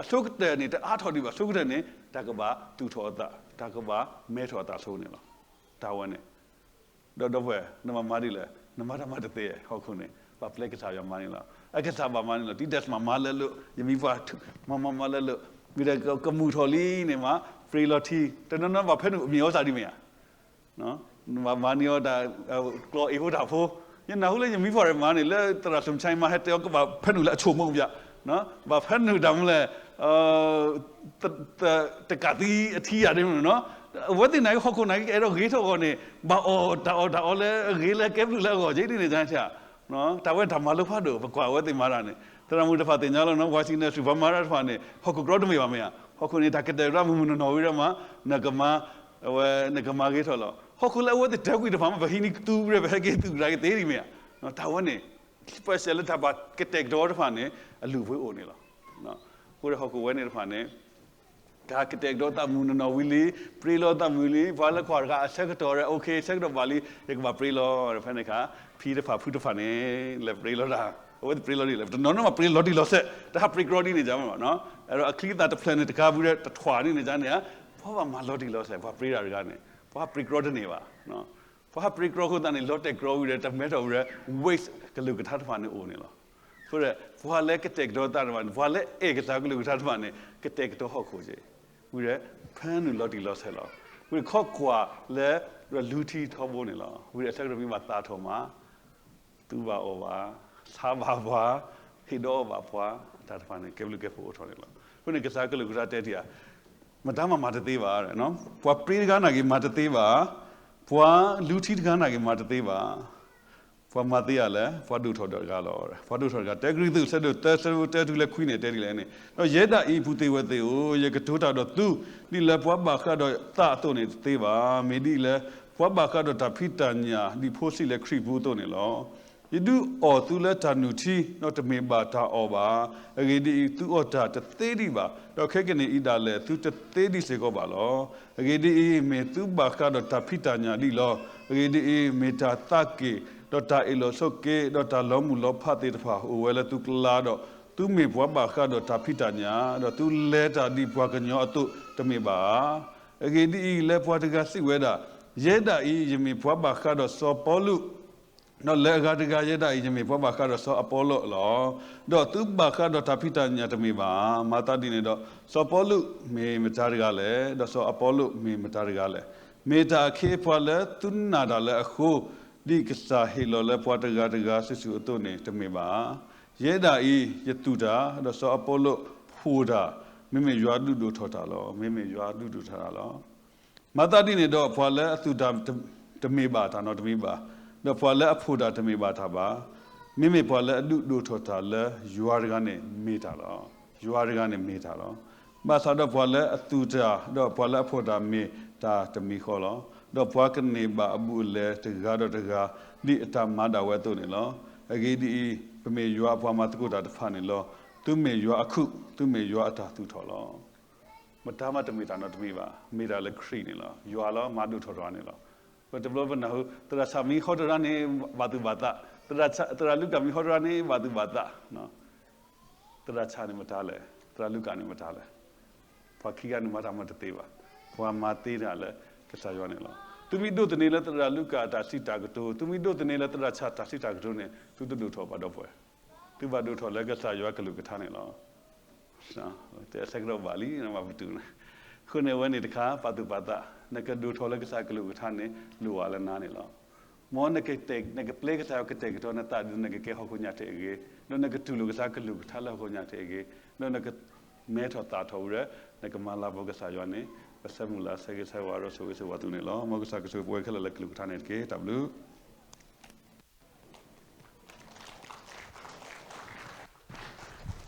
အဆိကတၢၢ်န့ၣ် တအါထီၣ်ဒံးဘၣ် အဆိကတၢၢ်န့ၣ် တၢ်ကဘၣ်သူၣ်ထီၣ်အသး တၢ်ကဘၣ်မဲထီၣ်အသးဆိန့ၣ်လီၤ. တၢ်ဝဲန့ၣ် ဒီးဒီပုၢ်ဝဲၢ် နမၤမၤဒ်လဲၣ် နမၤတၢ်မၤတသ့ ဟီၣ်ခိၣ်န့ၣ် ဘၣ်ပျဲကစၢ်ယွၤမၤန့ၣ်လီၤ. အကစၢ်ဘၣ်မၤန့ၣ်လီၤ. တံဒဲးမၤမၤလၢလိာ် ယမံၤပှၢ် မၤမၤမၤလၢလိာ် ဝံၤဒီးကမုာ်ထီၣ်လံန့ၣ်မး ပှ့ၤလီၤထံ တနီၤနီၤဘၣ်ဖဲနုာ်အမ့ၢ်အီစၢ်ဒ်မ့ၢ်ဧါ ဘၣ်မၤန့ၢ်အီၤတၢ် ကျီအ့ၣ်ဖိတၢ်ဖိ ယနၢ်ဟူလၢယမံၤပှၢ်ရမၤန့ၣ် လၢသရၣ်စူၤဆါမၤဟဲတဲအီၤကဘၣ်ဖဲနုာ်လၢအဆိကမိၣ်ပျၢ် ဘၣ်ဖဲနုာ်တၢ်မူလဲၣ် တကးသံအထံယၤဒ်မ့ၢ်နီၤ အဝဲသ့ၣ်နာ်က့ဟီၣ်ခိၣ်နာ်က့ ကအဲၣ်ဒိးဂ့ၤထီၣ်အဂီၢ်န့ၣ် ဘၣ်အီၣ်တၢ်အီၣ်တၢ်အီလၢအဂ့ၤလၢကဲဘျုးလၢအဂီၢ်က့ဒ်န့ၣ် တၢ်ဝဲတၢ်မၤလိဖးဒိၣ် ပကွၢ်အဝဲသ့ၣ်မၤတၢ်န့ၣ် သရၣ်မုၣ်တဖၣ်သ့ၣ်ညါလီၤနီၤ ဝါဆံနၢၣ် စူၢ်ပှၤမၤတၢ်တဖၣ်န့ၣ် ဟီၣ်ခိၣ်ကြီတမ့ၢ်ဘၣ်မ့ၢ်ဧါ ဟီၣ်ခိၣ်န့ၣ် တၢ်ကတဲာ်ကတီၤမုၢ်မုၢ်နီၢ်နီၢ်ဝံၤဒီးမး နကမၤ အဝဲ နကမၤဂ့ၤထီၣ်လီၤ. ဟီၣ်ခိၣ်လၢအဝဲသ့ၣ်တဲာ်ကွံာ်တဖၣ်မး ပဟံးန့ၢ်ကသူဝံၤဒီး ပဟဲက့ၤသူၣ်ကဒါက့ၤသ့ဒ်မ့ၢ်ဧါ တၢ်ဝဲန့ၣ် special လၢတၢ်ဘၣ်ကတဲာ်ကတီၤတဖၣ်န့ၣ် အလုၢ်အပှ့ၤအိၣ်န့ၣ်လီၤ. အဃိဒီးဟီၣ်ခိၣ်ဝဲန့ၣ်တဖၣ်န့ၣ် တၢ်ကတဲာ်ကတီၤသးမုၢ်နီၢ်နီၢ်ဝံၤလံ ပှ့ၤလီၤသးမုၢ်လံ ပှၤလၢကွၢ်တဂၤအဆၢကတီၢ်ဒီး okay ဆၢကတီၢ်ဘၣ်လံ ယကဘၣ်ပှ့ၤလီၤ ဖဲန့ၣ်အခါ ဖံတဖၣ်ဖုတဖၣ်န့ၣ် လဲၤပှ့ၤလီၤတၢ် အဝဲသ့ၣ်ပှ့ၤလီၤဒ်လဲၣ် ပတနီၤနီၤဘၣ်ပှ့ၤလီၤတံၢ်လီၤဆဲး တဟးပှ့ၤကြီဒ်န့ၣ် မ့ၢ်ဘၣ်နီၤ အဲၣ်ဒိးအချံအသၣ်တဖျၢၣ်န့ၣ် တကးပူၤဒီးတထွၣ်ဒ်န့ၣ်န့ၣ် ပှၤဘၣ်မၤလီၤတံၢ်လီၤဆဲး ပှၤပှ့ၤတၢ်တဂၤန့ၣ် ပှၤဟးပှ့ၤကြီတန့ၢ်ဘၣ် ပှၤဟးပှ့ၤကြီဃိသတးန့ၣ် လီၤတဲာ်ကြီဝံၤဒီး တၢ်မဲထီၣ်ဝံၤဒီး waste ကလုၢ်ကထါတဖၣ်န့ၣ်အိၣ်န့ၣ်လီၤ. အဃိဒီး ပှၤလၢကတဲာ်ကတီၤသးတဖၣ်န့ၣ် ပှၤလၢအဲၣ်ကစၢ်ကလုၢ်ကထါတဖၣ်န့ၣ် ကတဲာ်ကတီၤဟီၣ်ခိၣ်က့ၤ ဝံၤဒီး ဖဲနုာ်လီၤတံၢ်လီၤဆဲးလီၤ. ဝံၤဒီးခီကွၢ်လၢ လူထံထီဘိန့ၣ်လီၤ. ဝံၤဒီးအဆၢကတီၢ်မ့ၢ်ဘၣ်သးထီၣ်မး သူဘၣ်အီၣ်ဘၣ် ဆါဘၣ်ပှၤ ဟ့ၣ်ဒီးအီၣ်ဘၣ်ပှၤ အတၢ်တဖၣ်န့ၣ် ကဲဘျုးကဲဖှိၣ်အိၣ်ထီၣ်န့ၣ်လီၤ. အဃိန့ၣ် ကစၢ်ကလုၢ်ကထါတဲတ့ၢ်ဧါ မတၤမးမၤတသ့ဘၣ်. ပှၤပှ့ၤတဂၤနာ်က့ၤမၤတသ့ဘၣ်. ပှၤလူထံတဂၤနာ်က့ၤမၤတသ့ဘၣ်. ပှၤမၤသ့ဧါလဲၣ်, ပှၤဒိၣ်ထီၣ်ဒီးတဂၤလီၤ. ပှၤဒိၣ်ထီၣ်တဂၤ တၢကရံၣ်သူး ဆၢဒိၣ်သၢ ဆၢဖိတၢတုၤလၢခွံန့ၣ် တဲဒ်လဲၣ်န့ၣ်, ဒီးယဲဒၣ်အံၤ ပုၢ်သ့ၣ်ဝဲၢ်သ့ၣ်ဧၢ, ယကတိၤတၢ်ဒီးသု ဒ်လၢပှၤဘၣ်ဃးဒီးသးအသိးန့ၣ်တသ့ဘၣ်. မ့ၢ်ဒ်အံၤလၢ ပှၤဘၣ်ဃးဒီးတၢ်ဖံးတၢ်ညၣ် ဒ်ဖိစံးလၢခရံာ်ပူၤအသိးန့ၣ်လီၤ. ယဒုးအီၣ်သုလၢတၢ်နုၢ်ထံ ဒီးတမ့ၢ်ဘၣ်တၢ်အီၣ်ဘၣ်. အဂ့ၢ်ဒ်အံၤ, သုအီၣ်တၢ်တသ့ဒံးဘၣ်, ဒီးခဲကနံၣ်အံၤဒၣ်လဲာ် သုတသ့ဒံးစ့ၢ်ကီးဘၣ်လီၤ. အဂ့ၢ်ဒ်အံၤ, မ့ၢ်သုဘၣ်ဃးဒီးတၢ်ဖံးတၢ်ညၣ်ဒံးလီၤ. အဂ့ၢ်ဒ်အံၤ, မ့ၢ်တၢ်သးက့ၣ်, ဒီးတၢ်အ့ၣ်လိာ်ဆိးက့, ဒီးတၢ်လီၤမုၢ်လီၤဖးသ့ၣ်တဖၣ် အိၣ်ဝဲလၢသုကျါဒီး, သုမ့ၢ်ပှၤဘၣ်ဃးဒီးတၢ်ဖံးတၢ်ညၣ်, ဒီးသုလဲၤတၢ်ဒ်ပှၤကညီအသိး တမ့ၢ်ဘၣ်ဧါ. အဂ့ၢ်ဒ်အံၤ, လၢပှၤတဂၤစံးဝဲဒၣ်, ယဲဒၣ်အံၤ ယမ့ၢ်ပှၤဘၣ်ဃးဒီးစီၤပီလူး, ဒီးလၢအဂၤတဂၤ ယဲဒၣ်အံၤ ယမ့ၢ်ပှၤဘၣ်ဃးဒီးစီၤအပီလိၣ်လီၤ. ဒီးသုဘၣ်ဃးဒီးတၢ်ဖံးတၢ်ညၣ်တမ့ၢ်ဘၣ်ဧါ. မၤသးဒ်န့ၣ်ဒီး, စီၤပီလူးမ့ၢ်မတၤတဂၤလဲၣ်, ဒီးစီၤအပီလိၣ်မ့ၢ်မတၤတဂၤလဲၣ်. မ့ၢ်တၢ်အခ့အပှၤလၢသုနာ်တၢ်လၢအဃိ, ဒ်ကစၢ်ဟ့ၣ်လီၤလၢပှၤတဂၤတဂၤစုာ်စုာ်အသိးန့ၣ် တမ့ၢ်ဘၣ်ဧါ. ယဲဒၣ်အံၤ ယသူၣ်တၢ်, ဒီးစီၤအပီလိၣ်ဖှိၣ်တၢ်, မ့မ့ၢ်ယွၤဒုးဒိၣ်ထီၣ်တၢ်လီၤ. မ့မ့ၢ်ယွၤဒုးဒိၣ်ထီၣ်တၢ်လီၤ. မၤသးဒ်န့ၣ်ဒီး ပှၤလၢအသူၣ်တၢ်တမ့ၢ်ဘၣ်တၢ်နီတမံၤဘၣ်, ဒီးပှၤလၢအဖှိၣ်တၢ်တမ့ၢ်ဘၣ်တၢ်ဘၣ်. မ့မ့ၢ်ပှၤလၢအဒုးဒိၣ်ထီၣ်တၢ်လၢယွၤတဂၤန့ၣ်မ့ၢ်တၢ်လီၤ. ယွၤတဂၤန့ၣ်မ့ၢ်တၢ်လီၤ. ဘၣ်ဆၣ်ဒီးပှၤလၢအသူၣ်တၢ် ဒီးပှၤလၢအဖှိၣ်တၢ်မ့ၢ်တၢ်တမံၤဃီလီၤ. ဒီးပှၤကန့ၢ်ဘၣ်အဘူးအလဲတဂၤဒီးတဂၤ ဒ်အတၢ်မၤဒၣ်ဝဲအသိးန့ၣ်လီၤ. အဂ့ၢ်ဒ်အံၤ, ပမ့ၢ်ယွၤအပှၤမၤသကိးတၢ်တဖၣ်န့ၣ်လီၤ. သုမ့ၢ်ယွၤအခုၣ်, သုမ့ၢ်ယွၤအတၢ်သူၣ်ထီၣ်လီၤ. မတၤမးတမ့ၢ်တၢ်နီတမံၤဘၣ်, မ့ၢ်တၢ်လၢခရံာ်န့ၣ်လီၤ. ယွၤလီၤ မၤဒိၣ်ထီၣ်တၢ်န့ၣ်လီၤ. ပတဘျီပနၢ်ဟူ သရၣ်စၢ်မ့ၢ်ဟီတရါန့ၣ် ဘၣ်သူၣ်ဘၣ်သး, သရၣ်လူကၣ်မ့ၢ်ဟီတရါန့ၣ် ဘၣ်သူၣ်ဘၣ်သး. သရၣ်စၢ်န့ၣ်မတၤလဲၣ်, သရၣ်လူကၣ်န့ၣ်မတၤလဲၣ်. ပှၤခံဂၤန့ၣ်မၤတၢ်မၤတသ့ဘၣ်. ပှၤမၤသ့တၢ်လၢကစၢ်ယွၤန့ၣ်လီၤ. သုမ့ၢ်ဒိးသန့ၤလၢသရၣ်လူကၣ်အတၢ်စံးတၢ်ကတိၤ, သုမ့ၢ်ဒိးသန့ၤလၢသရၣ်စၢ်တၢ်စံးတၢ်ကတိၤန့ၣ် သုတဒိၣ်ထီၣ်ဘၣ်ဒီပုၢ်ဝဲၢ်. သုဘၣ်ဒိၣ်ထီၣ်လၢကစၢ်ယွၤကလုၢ်ကထါန့ၣ်လီၤ. တဲဆၢကတီၢ်ဘၣ်လံ နဘၣ်ပတုာ်န့ၣ်, အဃိန့ၣ်အဝဲန့ၣ်တခါ ပာ်သူၣ်ပာ်သး, နကဒိၣ်ထီၣ်လၢကစၢ်ကလုၢ်ကထါန့ၣ် လိၣ်ဝဲလၢနၤန့ၣ်လီၤ. မ်နကတဲ, နကပျဲကစၢ်ယွၤကတဲာ်ကတီၤနသးဒ်သိးနကကဲဟီၣ်ခိၣ်ညၣ်ထံးအဂ့ၢ်, ဒီးနကတူၢ်လိာ်ကစၢ်ကလုၢ်ကထါလၢဟီၣ်ခိၣ်ညၣ်ထံးအဂ့ၢ်, ဒီးနကမဲထီၣ်သၣ်ထီၣ်ဝံၤဒီး နကမၤလၤကပီၤကစၢ်ယွၤန့ၣ် ပဆၢမုၢ်လၢ်ဆၢဂ့ၤဆၢဝါဒီးဆိၣ်ဂ့ၤဆိၣ်ဝါသုန့ၣ်လီၤ. မ်ကစၢ်ကဆိၣ်ဂ့ၤပဝဲခဲလၢာ်လၢကလုၢ်ကထါန့ၣ်တက့ၢ်. တၢ်ဘျုး